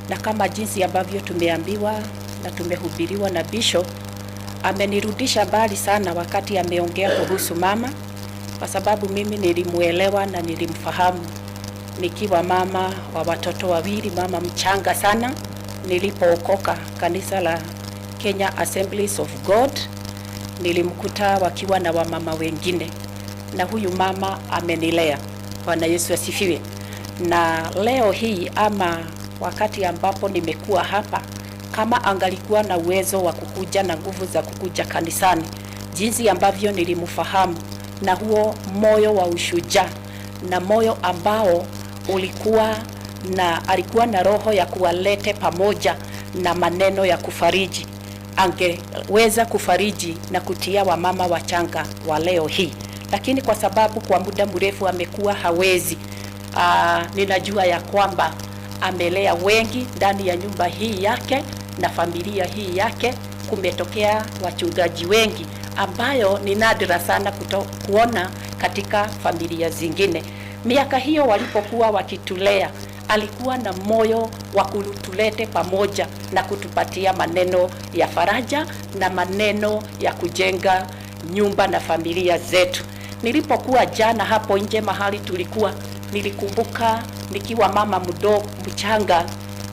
Na kama jinsi ambavyo tumeambiwa na tumehubiriwa na Bishop, amenirudisha mbali sana wakati ameongea kuhusu mama, kwa sababu mimi nilimuelewa na nilimfahamu nikiwa mama wa watoto wawili, mama mchanga sana nilipookoka kanisa la Kenya Assemblies of God. Nilimkuta wakiwa na wamama wengine, na huyu mama amenilea. Bwana Yesu asifiwe. Na leo hii ama wakati ambapo nimekuwa hapa, kama angalikuwa na uwezo wa kukuja na nguvu za kukuja kanisani, jinsi ambavyo nilimfahamu na huo moyo wa ushujaa na moyo ambao ulikuwa na alikuwa na roho ya kuwalete pamoja na maneno ya kufariji. Angeweza kufariji na kutia wamama wachanga wa leo hii, lakini kwa sababu kwa muda mrefu amekuwa hawezi. Ninajua ya kwamba amelea wengi ndani ya nyumba hii yake na familia hii yake. Kumetokea wachungaji wengi ambayo ni nadra sana kuona katika familia zingine. Miaka hiyo walipokuwa wakitulea, alikuwa na moyo wa kutulete pamoja na kutupatia maneno ya faraja na maneno ya kujenga nyumba na familia zetu. Nilipokuwa jana hapo nje mahali tulikuwa, nilikumbuka nikiwa mama mdogo mchanga,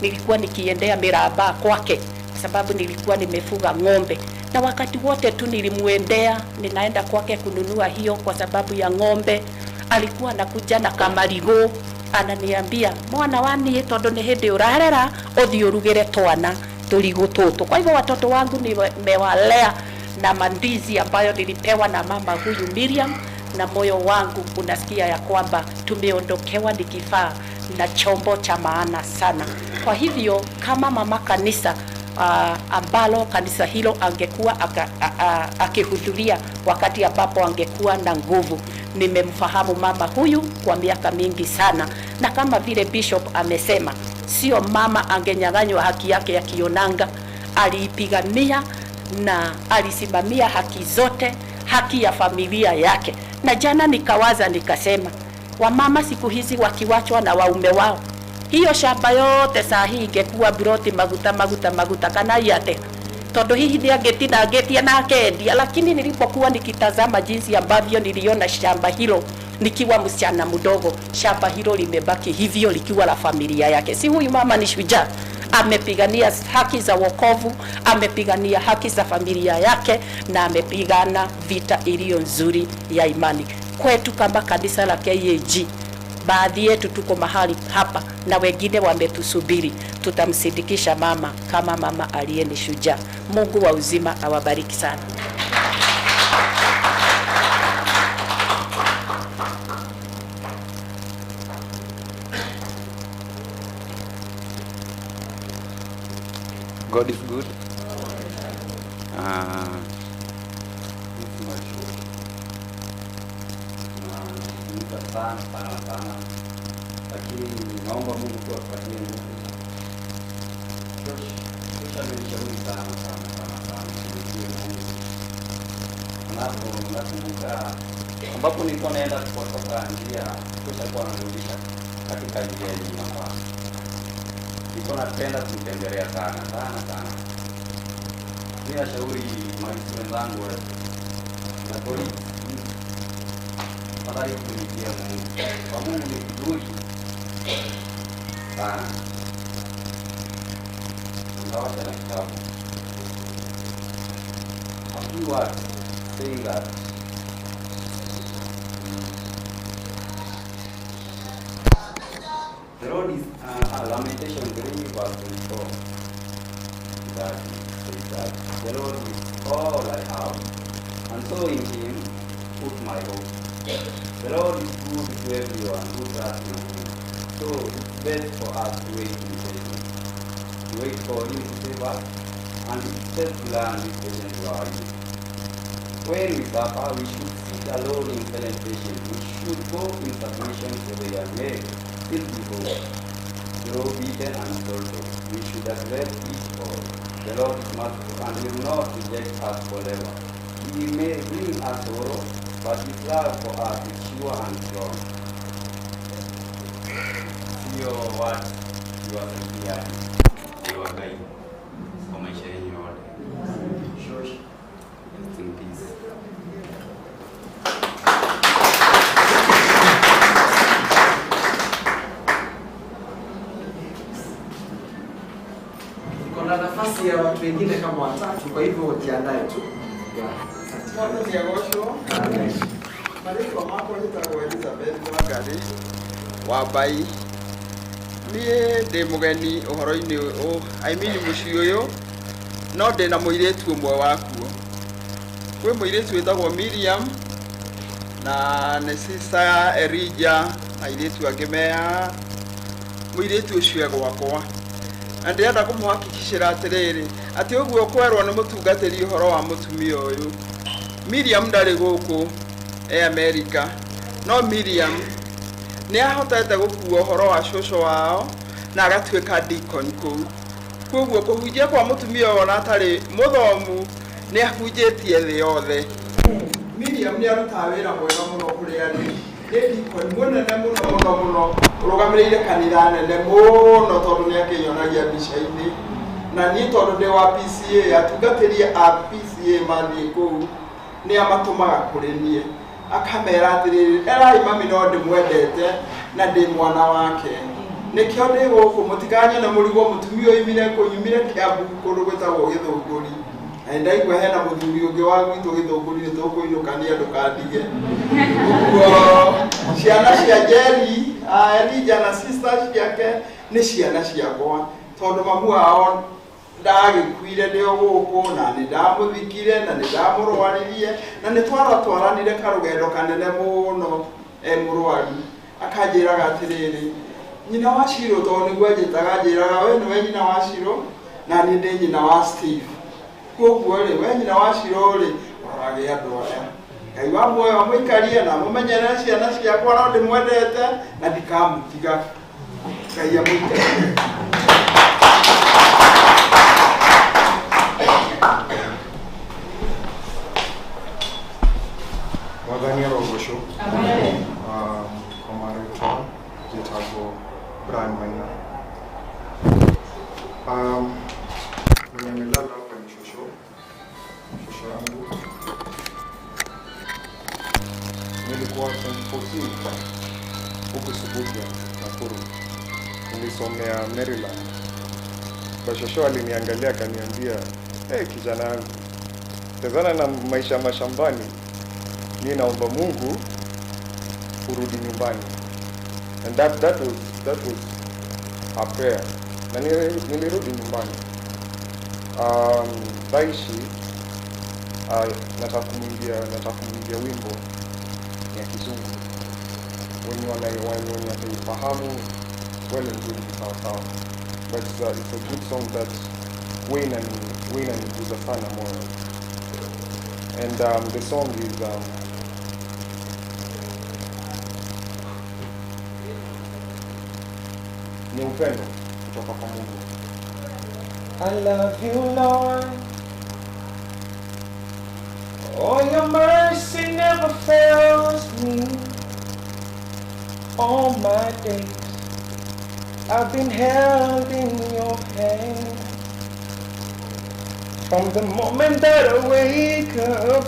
nilikuwa nikiendea miraba kwake kwa sababu nilikuwa nimefuga ng'ombe, na wakati wote tu nilimuendea, ninaenda kwake kununua hiyo kwa sababu ya ng'ombe. Alikuwa anakuja na kamarigo ananiambia, mwana wani tondu ni hindi urarera uthii urugire twana turigu tutu. Kwa hivyo watoto wangu nimewalea na mandizi ambayo nilipewa na mama huyu Miriam, na moyo wangu unasikia ya kwamba tumeondokewa ni kifaa na chombo cha maana sana. Kwa hivyo kama mama kanisa ambalo kanisa hilo angekuwa akihudhuria wakati ambapo angekuwa na nguvu. Nimemfahamu mama huyu kwa miaka mingi sana, na kama vile Bishop amesema, sio mama angenyang'anywa haki yake ya kionanga. Aliipigania na alisimamia haki zote, haki ya familia yake. Na jana nikawaza nikasema, wamama siku hizi wakiwachwa na waume wao, hiyo shamba yote saa hii ingekuwa broti maguta maguta maguta kana yate tondu hihi nĩangĩtinangĩtie na akendia. Lakini nilipokuwa nikitazama jinsi ambavyo niliona shamba hilo nikiwa msichana mdogo, shamba hilo limebaki hivyo likiwa la familia yake. Si huyu mama ni shujaa? Amepigania haki za wokovu, amepigania haki za familia yake, na amepigana vita iliyo nzuri ya imani. Kwetu kama kanisa la KAG, baadhi yetu tuko mahali hapa na wengine wametusubiri. Tutamsindikisha mama kama mama aliye ni shujaa. Mungu wa uzima awabariki sana. God is good. Nazungumza sana sana sana, lakini naomba Mungu tu atupatie nguvu. Josh amenishauri sana sana sana sana tumikie Mungu. Anapo nakumbuka ambapo nilikuwa naenda kutoka njia, Josh alikuwa ananirudisha katika njia yenye inafaa. Nilikuwa napenda kumtembelea sana sana sana. Mimi nashauri maafisa wenzangu na polisi, tafadhali kutumikia Mungu. Kwa Mungu ni vizuri sana. Nitawacha na kitabu. A few words saying that the Lord is Lamentation 3 verse 24 that says that the Lord is all I have, and so in him put my hope. The Lord is good to everyone who trusts in him. So it's best for us to wait in patience, to wait for him to save us, and it's best to learn this patience to our youth. When we suffer, we should sit alone in silent patience. We should go in submission so they are made still be hope. Grow beaten and sorrowful. We should accept it all. The Lord is merciful and will not reject us forever. He may bring us sorrow, but his love for us is sure and strong. Sio watu iwasaidia wa Ngai kwa maisha yenu yote. Shosh, rest in peace. Kuna nafasi ya watu wengine kama watatu, kwa hivyo jiandae tu. Mwathani agocwo. Marĩtwa makwa njĩtagwo Elizabeth Wangari wa Mbai. Niĩ ndĩ mũgeni ũhoro-inĩ ũyũ, I mean mũciĩ ũyũ, no ndĩna mũirĩtu ũmwe wakuo. Kwĩ mũirĩtu wĩtagwo Miriam Na nĩ sister Elijah na airĩtu angĩ mea mũirĩtu ũcio e gwakwa. Na ndĩrenda kũmũhakikicĩra atĩrĩrĩ, atĩ ũguo kwerwo nĩ mũtungatĩri ũhoro wa mũtumia ũyũ. Miriam ndarĩ gũkũ e Amerika, no Miriam nĩ ahotete gũkua ũhoro wa cũcũ wao na agatuĩka deacon kũu. Koguo kũhunjia kwa mũtumia ũyũ ona atarĩ mũthomu nĩ ahunjĩtie thĩ yothe. Miriam nĩ arutaga wĩra mwega mũno kũrĩa arĩ. Nĩ deacon mũnene mũno mũno mũno, ũrũgamĩrĩire kanitha nene mũno tondũ nĩ akĩnyonagia mbica-inĩ. Na niĩ tondũ ndĩ wa PCA, atungatĩri a PCA mathiĩ kũu nĩ amatũmaga kũrĩ niĩ, akamera atĩrĩrĩ, erai mami no ndĩmwendete na ndĩ mwana wake. Nĩkĩo ndĩ gũkũ, mũtikanyone mũrigo mũtumia oimire kũ, nyumire Kiambu kũndũ gwĩtagwo Gĩthũngũri. Na nĩndaigua hena mũthuri ũngĩ wa gwitũ Gĩthũngũri, nĩ tũkũinũkania ndũkandige. Ũguo ciana cia Jerry, Elijah na sisters ciake nĩ ciana ciakwa, tondũ mamu wao ndagĩkuire ndĩ o gũkũ, na nĩ ndamũthikire na nĩ ndamũrwaririe na nĩ twaratwaranire karũgendo kanene mũno e mũrwaru. Akanjĩraga atĩrĩrĩ, nyina wa Shiro, tondũ nĩguo anjĩtaga, anjĩraga we nĩwe nyina wa Shiro na niĩ ndĩ nyina wa Steve. Koguo rĩ, we nyina wa Shiro rĩ, ũrorage andũ aya. Ngai wa muoyo amũikarie na amũmenyerere ciana ciakwa, no ndĩmwendete na ndikamũtiga. Ngai amũikarie. Mwathani arogocwo. Kwa marĩtwa njĩtagwo Brian Maina. Mwenye amelala hapa ni shosho, shosho yangu. Nilikuwa 2014 huku Subukia, Nakuru. Nilisomea Maryland. Bashosho aliniangalia akaniambia, "Hey, kijana yangu, tazana na maisha mashambani, mimi naomba Mungu urudi nyumbani." And that was a prayer. Na nilirudi nyumbani. Baishi nataka kumwimbia wimbo ya Kizungu. Wenye wataifahamu well and good, sawa sawa. But it's a good song that huwa inaniguza sana moyo. And the song is ni upendo kutoka kwa Mungu. I love you, Lord. Oh, your mercy never fails me. All my days I've been held in your hand. From the moment that I wake up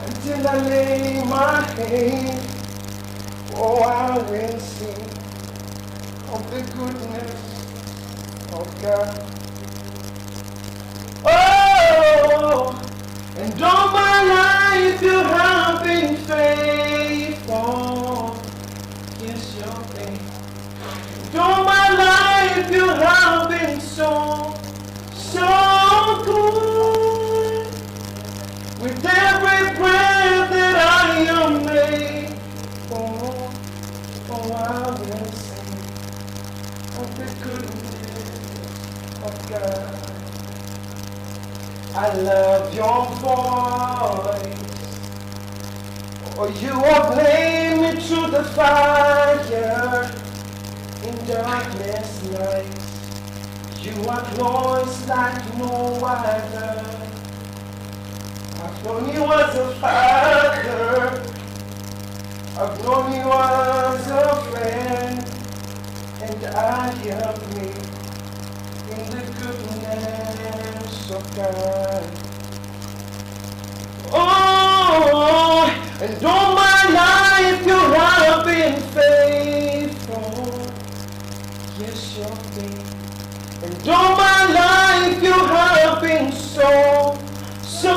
until I lay my head, oh, I will sing of the goodness of God. Oh, and all my life you have been faithful. Yes, you've been. And all my life you have been so, so good. With every breath that I am able, oh, I will sing of the goodness of God. I love your voice. Oh, you have laid me to the fire in darkness nights. You are close like no other. I've known you as a father. I've known you as a friend. And I have lived in the goodness of God. Oh, and all my life you have been faithful. Yes, you've been. And all my life you have been so, so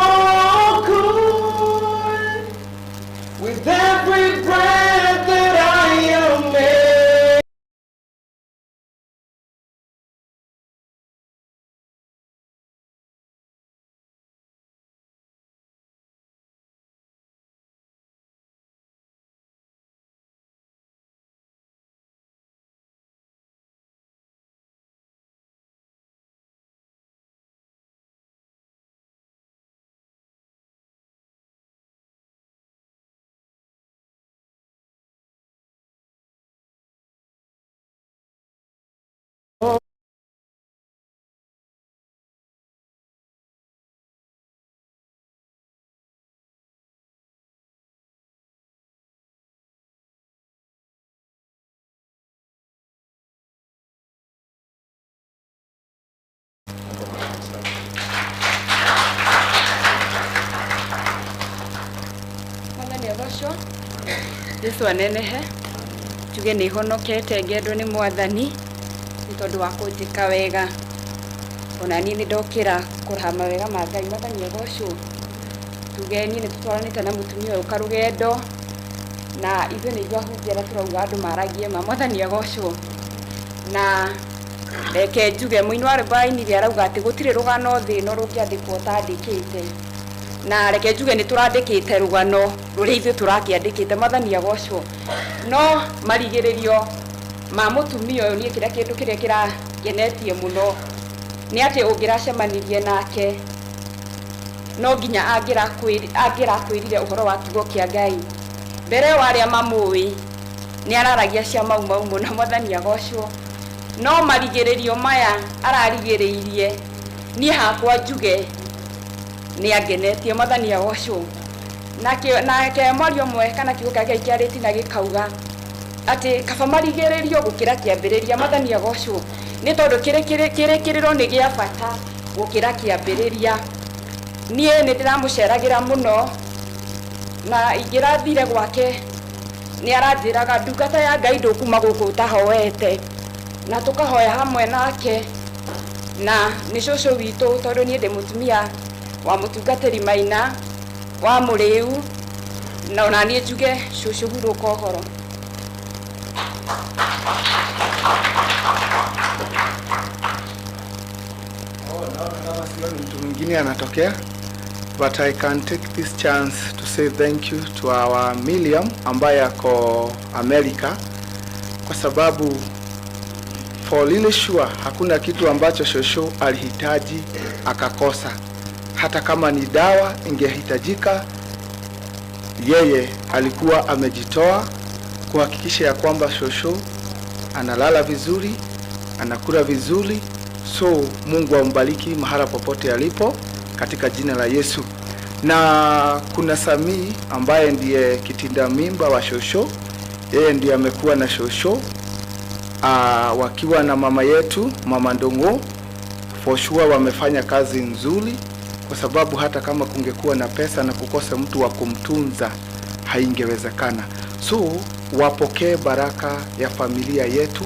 good. With every breath that I am made. Agocwo. Jesu anenehe. Njuge nĩ honokete ngendwo nĩ Mwathani nĩ tondũ wa kũnjĩka wega. Ona niĩ nĩ ndokĩra kũraha mawega ma Ngai. Mwathani agocwo. Tuge niĩ nĩ tũtwaranĩte na mũtumia ũyũ karũgendo na ithuĩ nĩ ithuĩ ahunjia arĩa tũrauga andũ maragie ma. Mwathani agocwo. Na reke njuge mũini wa rwĩmbo ainire arauga atĩ gũtirĩ rũgano thĩ ĩno rũngĩandĩkwo ũtandĩkĩte. Na reke njuge nĩ tũrandĩkĩte rũgano rũrĩa ithuĩ tũrakĩandĩkĩte. Mwathani agocwo. No marigĩrĩrio ma mũtumia ũyũ niĩ kĩrĩa kĩndũ kĩrĩa kĩrangenetie mũno nĩ atĩ ũngĩracemanirie nake no nginya angĩrakwĩrire ũhoro wa kiugo kĩa Ngai. Mbere wa arĩa mamũĩ nĩ araragia cia mau mau mũno. Mwathani agocwo. No marigĩrĩrio maya ararigĩrĩirie niĩ hakwa njuge nĩ angenetie. Mwathani agocwo. Nake mwario ũmwe kana kiugo kĩa Ngai kĩarĩtie na gĩkauga atĩ kaba marigĩrĩrio gũkĩra kĩambĩrĩria. Mwathani agocwo. Nĩ tondũ kĩrĩkĩrĩro nĩ gĩa bata gũkĩra kĩambĩrĩria. Niĩ nĩ ndĩramũceragĩra mũno na ingĩrathire gwake nĩ aranjĩraga ndungata ya Ngai ndũkuma gũkũ ũtahoete, na tũkahoya hamwe nake na nĩ cũcũ witũ tondũ niĩ ndĩ mũtumia wa mũtungatĩri Maina wa Mũrĩu, na ona niĩ njuge cũcũ hurũka ũhoro. Oh, naona kama sioni mtu mwingine anatokea, but I can take this chance to say thank you to our Miriam ambaye ako America, kwa sababu for really sure hakuna kitu ambacho shosho alihitaji akakosa. Hata kama ni dawa ingehitajika, yeye alikuwa amejitoa kuhakikisha ya kwamba shosho analala vizuri, anakula vizuri. So Mungu ambariki mahala popote alipo katika jina la Yesu. Na kuna Samii ambaye ndiye kitinda mimba wa shosho, yeye ndiye amekuwa na shosho wakiwa na mama yetu Mama Ndongo. For sure wamefanya kazi nzuri, kwa sababu hata kama kungekuwa na pesa na kukosa mtu wa kumtunza haingewezekana. So wapokee baraka ya familia yetu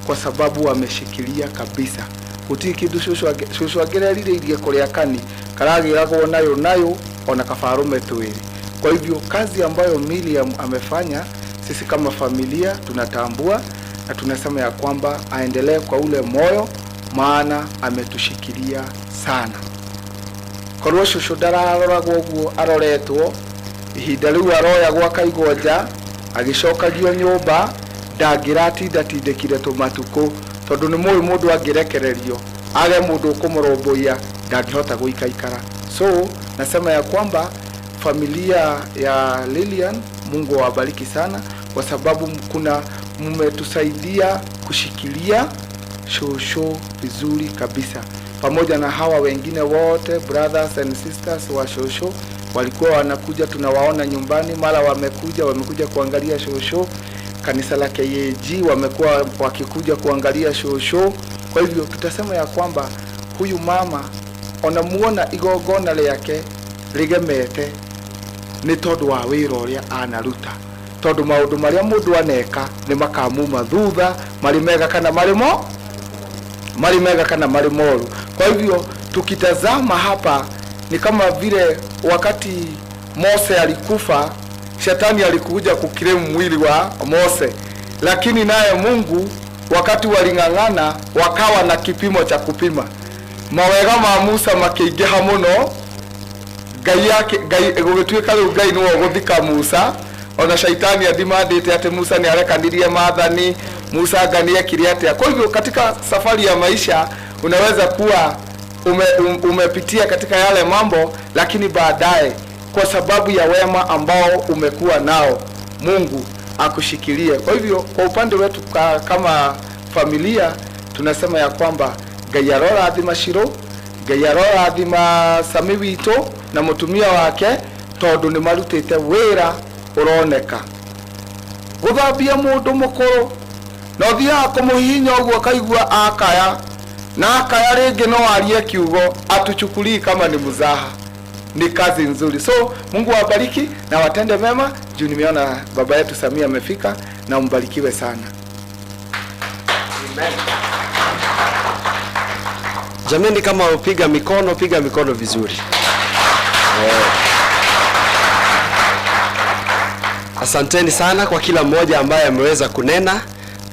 kwa sababu wameshikilia kabisa. Gutirĩ kĩndũ cũcũ angĩrerirĩirie kũrĩa kani karagĩragwo nayo nayo ona kaba arũme twĩrĩ. Kwa hivyo kazi ambayo Miriam amefanya, sisi kama familia tunatambua na tunasema ya kwamba aendelee kwa ule moyo, maana ametushikilia sana. Korwo cũcũ ndararoragwo ũguo aroretwo, ihinda rĩu aroyagwo akaigwo nja agĩcokagio nyũmba, ndangĩratindatindĩkire tũmatukũ, tondũ nĩ mũĩ mũndũ angĩrekererio age mũndũ ũkũmũrũmbũiya ndangĩhota gũikaikara. So nasema ya kwamba familia ya Lilian, Mungu awabariki sana, kwa sababu kuna mmetusaidia kushikilia shosho vizuri kabisa, pamoja na hawa wengine wote brothers and sisters wa shosho walikuwa wanakuja, tunawaona nyumbani, mara wamekuja kuangalia shosho. Kanisa la KAG wamekuwa wakikuja kuangalia shosho. Kwa hivyo tutasema ya kwamba huyu mama onamuona igongona rĩake rĩgemete nĩ tondũ wa wĩra ũrĩa anaruta, tondũ maũndũ marĩa mũndũ aneka nĩ makamuma thutha, marĩ mega kana marĩ mo marĩ mega kana marĩ moru. Kwa hivyo tukitazama hapa ni kama vile wakati Mose alikufa, shetani alikuja kukiremu mwili wa Mose, lakini naye Mungu wakati waling'ang'ana wakawa na kipimo cha kupima mawega ma Musa makĩingĩha mũno, Ngai yake Ngai gũgĩtuĩka rĩu Ngai nĩwe ũgũthika Musa. Ona shaitani adimandĩte atĩ Musa nĩ arekanirie maathani, Musa anga nĩ ekire atĩa. Kwa hivyo katika safari ya maisha unaweza kuwa umepitia katika yale mambo, lakini baadaye kwa sababu ya wema ambao umekuwa nao Mungu akushikilie. Kwa hivyo kwa upande wetu kama familia tunasema ya kwamba Ngai arorathima Shiro, Ngai arorathima Sami witũ na mũtumia wake, tondũ nĩ marutĩte wĩra ũroneka. Gũthambia mũndũ mũkũrũ na ũthiaga kũmũhihinya ũguo akaigua akaya, na akaya rĩngĩ no arie kiugo atuchukulii kama ni mzaha. Ni kazi nzuri. So Mungu awabariki na watende mema. Juu nimeona baba yetu Samia amefika, na mbarikiwe sana. Amen. Jamani, kama upiga mikono, piga mikono vizuri. Asanteni sana kwa kila mmoja ambaye ameweza kunena.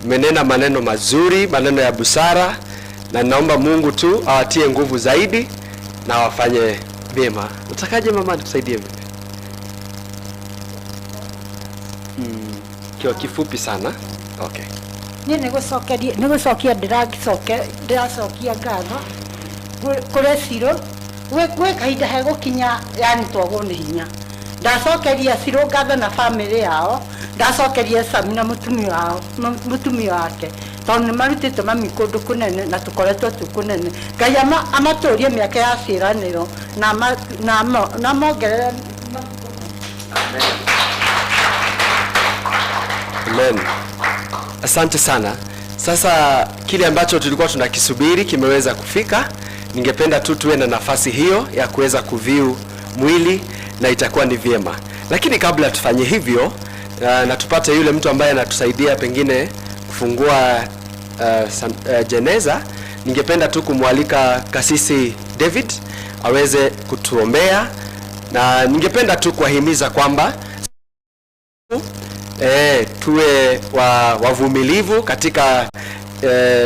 Mmenena maneno mazuri, maneno ya busara, na naomba Mungu tu awatie nguvu zaidi na wafanye vyema. Utakaje mama, nikusaidie vipi? Kwa kifupi sana. Okay. Niĩ nĩ gũcokia ndĩracokia ngatho kũrĩ Ciro. Gwĩ kahinda hegũkinya, yani twagwo nĩ hinya. Ndacokeria Ciro ngatho na famĩlĩ yao, ndacokeria Sami na mũtumia wake, tondũ nĩ marutĩte mami kũndũ kũnene na tũkoretwo twĩ kũnene. Ngai amatũrie mĩaka ya ciĩranĩro na amongerere. Amen. Asante sana. Sasa kile ambacho tulikuwa tunakisubiri kimeweza kufika. Ningependa tu tuwe na nafasi hiyo ya kuweza kuviu mwili na itakuwa ni vyema. Lakini kabla tufanye hivyo, na tupate yule mtu ambaye anatusaidia pengine kufungua jeneza, ningependa tu kumwalika Kasisi David aweze kutuombea, na ningependa tu kuwahimiza kwamba tuwe wavumilivu katika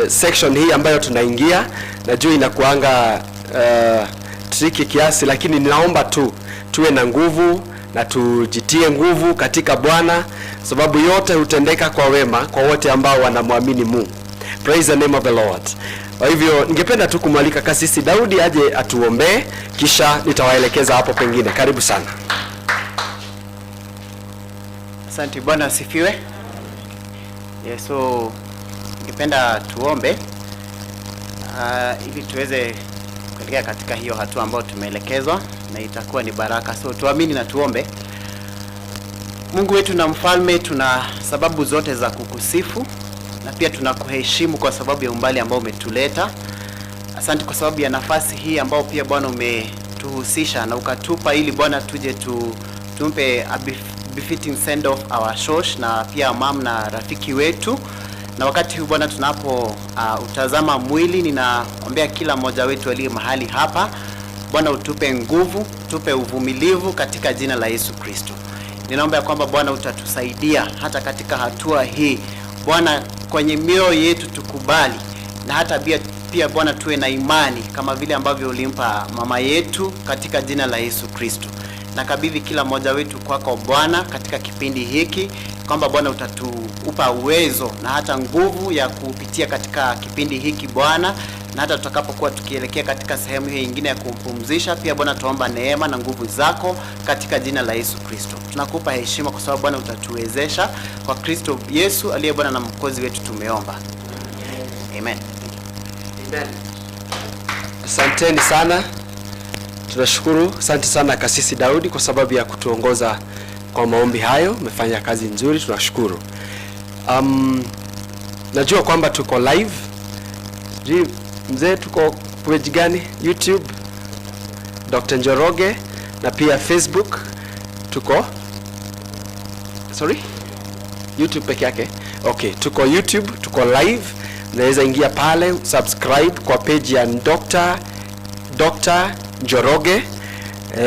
section hii ambayo tunaingia. Najua inakuanga tricky kiasi, lakini ninaomba tu tuwe na nguvu na tujitie nguvu katika Bwana, sababu yote hutendeka kwa wema kwa wote ambao wanamwamini Mungu. Praise the name of the Lord. Kwa hivyo ningependa tu kumwalika Kasisi Daudi aje atuombee, kisha nitawaelekeza hapo pengine. Karibu sana. Asante. Bwana asifiwe. Yesu, ningependa tuombe ili tuweze kuelekea katika hiyo hatua ambayo tumeelekezwa, na itakuwa ni baraka. So tuamini na tuombe. Mungu wetu na mfalme, tuna sababu zote za kukusifu na pia tunakuheshimu kwa sababu ya umbali ambao umetuleta. Asante kwa sababu ya nafasi hii ambao pia Bwana umetuhusisha na ukatupa ili Bwana tuje tumpe a befitting send off our shosh na pia mam na rafiki wetu. Na wakati huu Bwana tunapo utazama mwili, ninaombea kila mmoja wetu aliye mahali hapa, Bwana utupe nguvu, tupe uvumilivu katika jina la Yesu Kristo. Ninaomba ya kwamba Bwana utatusaidia hata katika hatua hii Bwana, kwenye mioyo yetu tukubali, na hata pia Bwana tuwe na imani kama vile ambavyo ulimpa mama yetu katika jina la Yesu Kristo. Nakabidhi kila mmoja wetu kwako Bwana katika kipindi hiki, kwamba Bwana utatupa uwezo na hata nguvu ya kupitia katika kipindi hiki Bwana, na hata tutakapokuwa tukielekea katika sehemu hiyo nyingine ya kumpumzisha pia Bwana, tuomba neema na nguvu zako katika jina la Yesu Kristo. Tunakupa heshima kwa sababu Bwana utatuwezesha, kwa Kristo Yesu aliye Bwana na Mwokozi wetu tumeomba. Amen. Amen. Asanteni sana. Tunashukuru. Asante sana Kasisi Daudi kwa sababu ya kutuongoza kwa maombi hayo. Umefanya kazi nzuri, tunashukuru. Najua kwamba tuko live. Sijui mzee tuko page gani? YouTube Dr. Njoroge, na pia Facebook tuko, sorry? YouTube peke yake. Okay, tuko YouTube, tuko live. Unaweza ingia pale, subscribe kwa page ya Dr. Njoroge.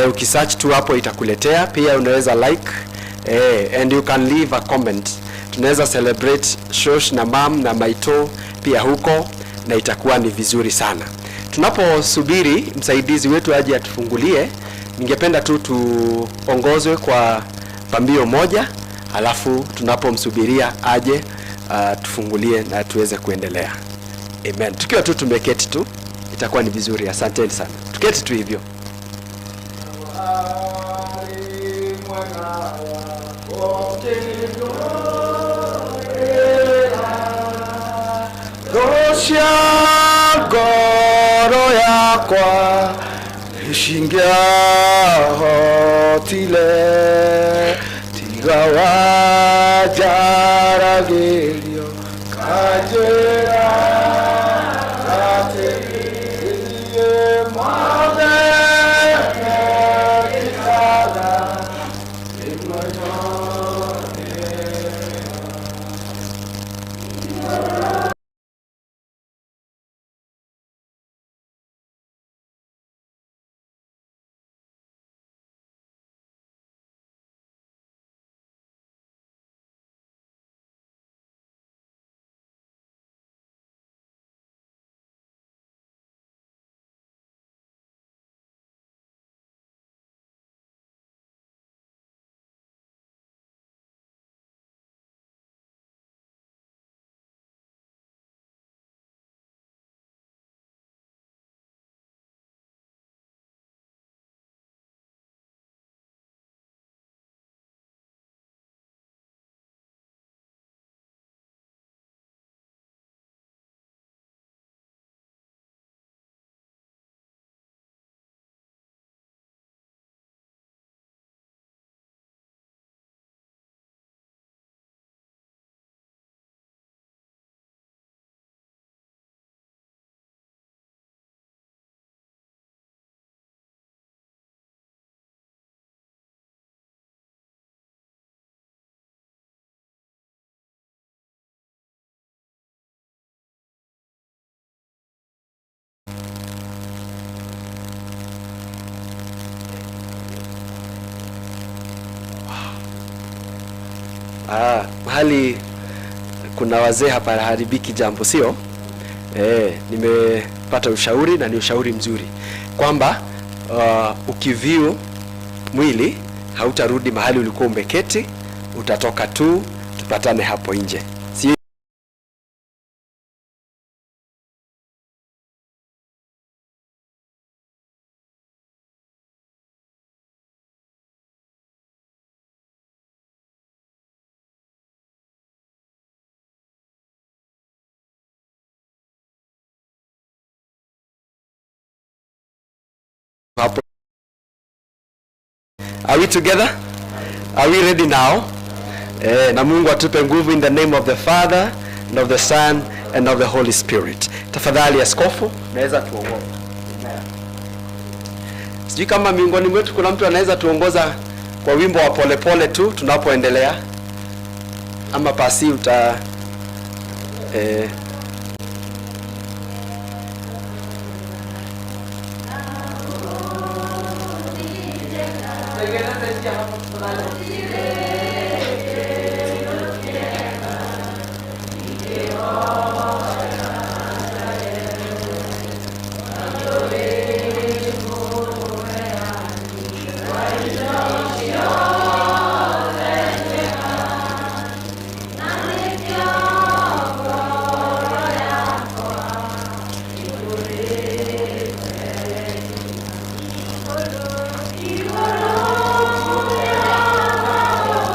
Ukisearch tu hapo itakuletea. Pia unaweza like, and you can leave a comment. Tunaweza celebrate shosh na mam na maito pia huko, na itakuwa ni vizuri sana. Tunaposubiri msaidizi wetu aje atufungulie, ningependa tu tuongozwe kwa pambio moja, alafu tunapomsubiria aje tufungulie na tuweze kuendelea. Amen. Tukiwa tu tumeketi tu itakuwa ni vizuri. Asanteni sana. Tuketi tu hivyo. Gosia goro yakwa ishingia hotile tiga wajaragerio kajera aterie mother. Mahali kuna wazee hapaharibiki jambo, sio? Nimepata ushauri na ni ushauri mzuri kwamba ukiview mwili hautarudi mahali ulikuwa umeketi, utatoka tu, tupatane hapo nje. Si hapo. Are we together? Are we ready now? Na Mungu atupe nguvu in the name of the Father and of the Son and of the Holy Spirit. Tafadhali askofu, naweza tuongoza. Sijui kama miongoni mwetu kuna mtu anaweza tuongoza kwa wimbo wa polepole tu tunapoendelea, ama pasi uta Thank you.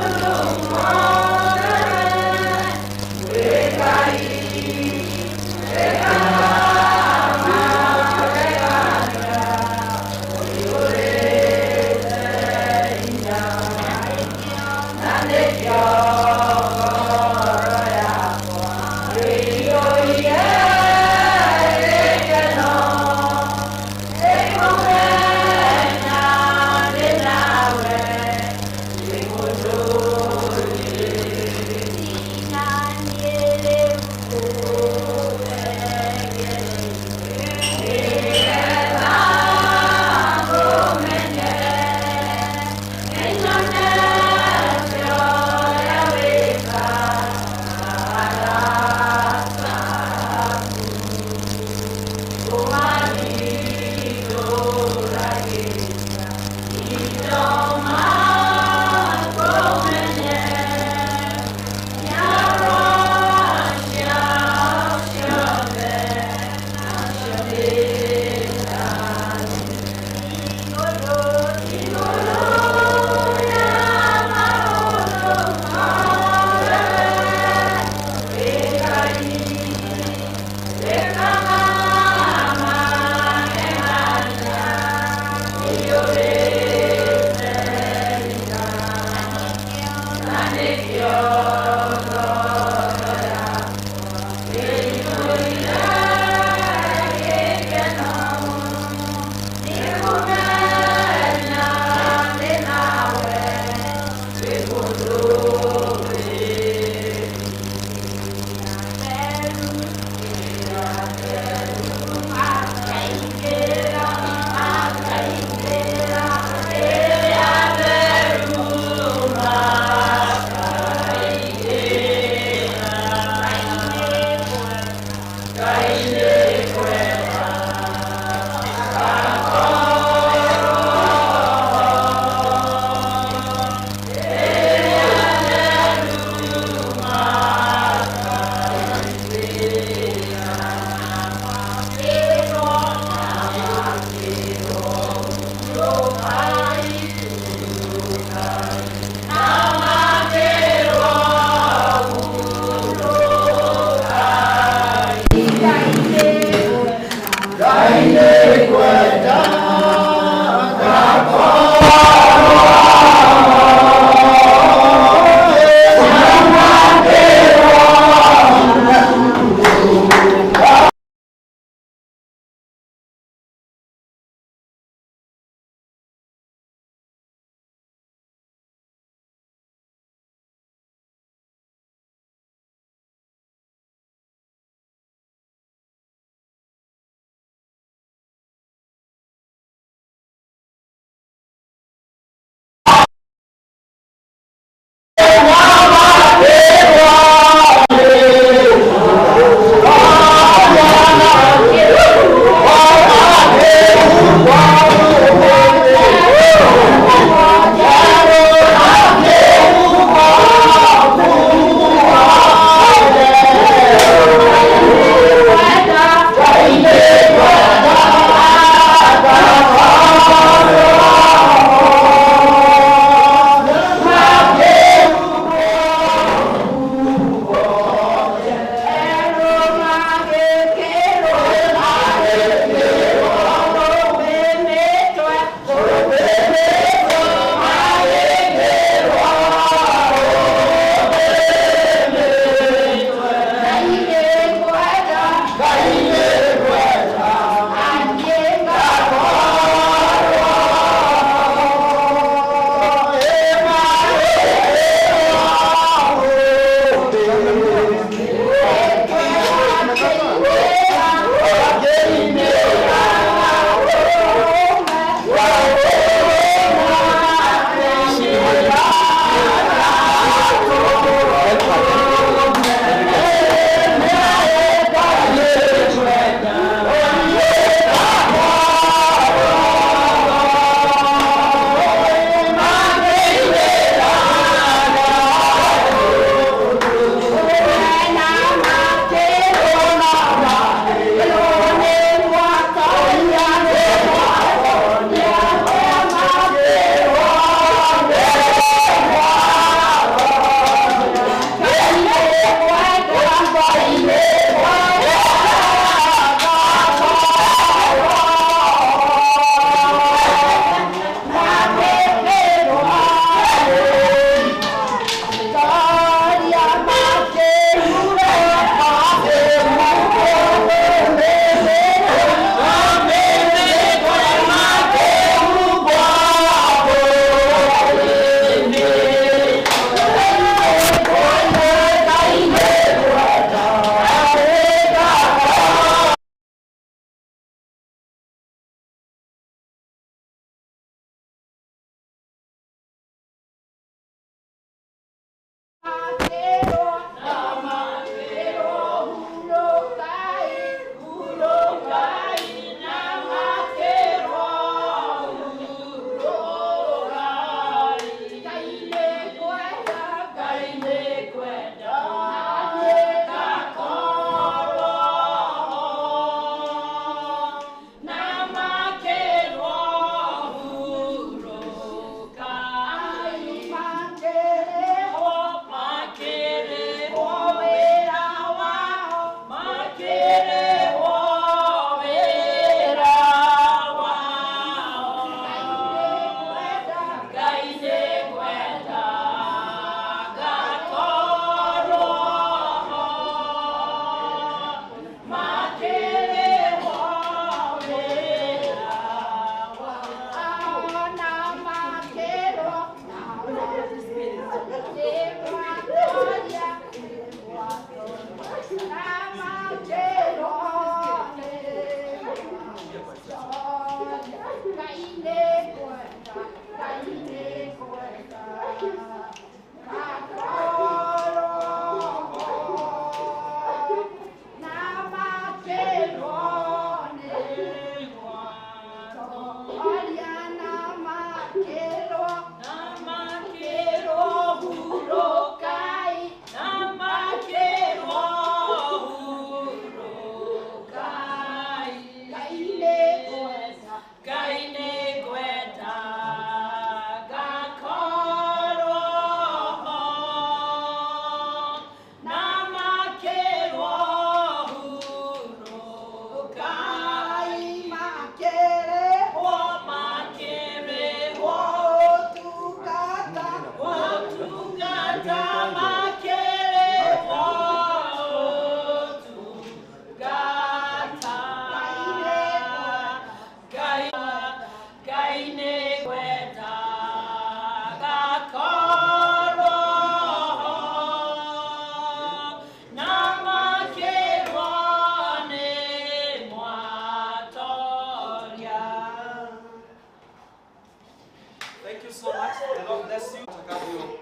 Thank you so much. The Lord bless you. Utakavyo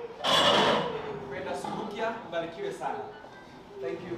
kwenda Subukia, ubarikiwe sana. Thank you.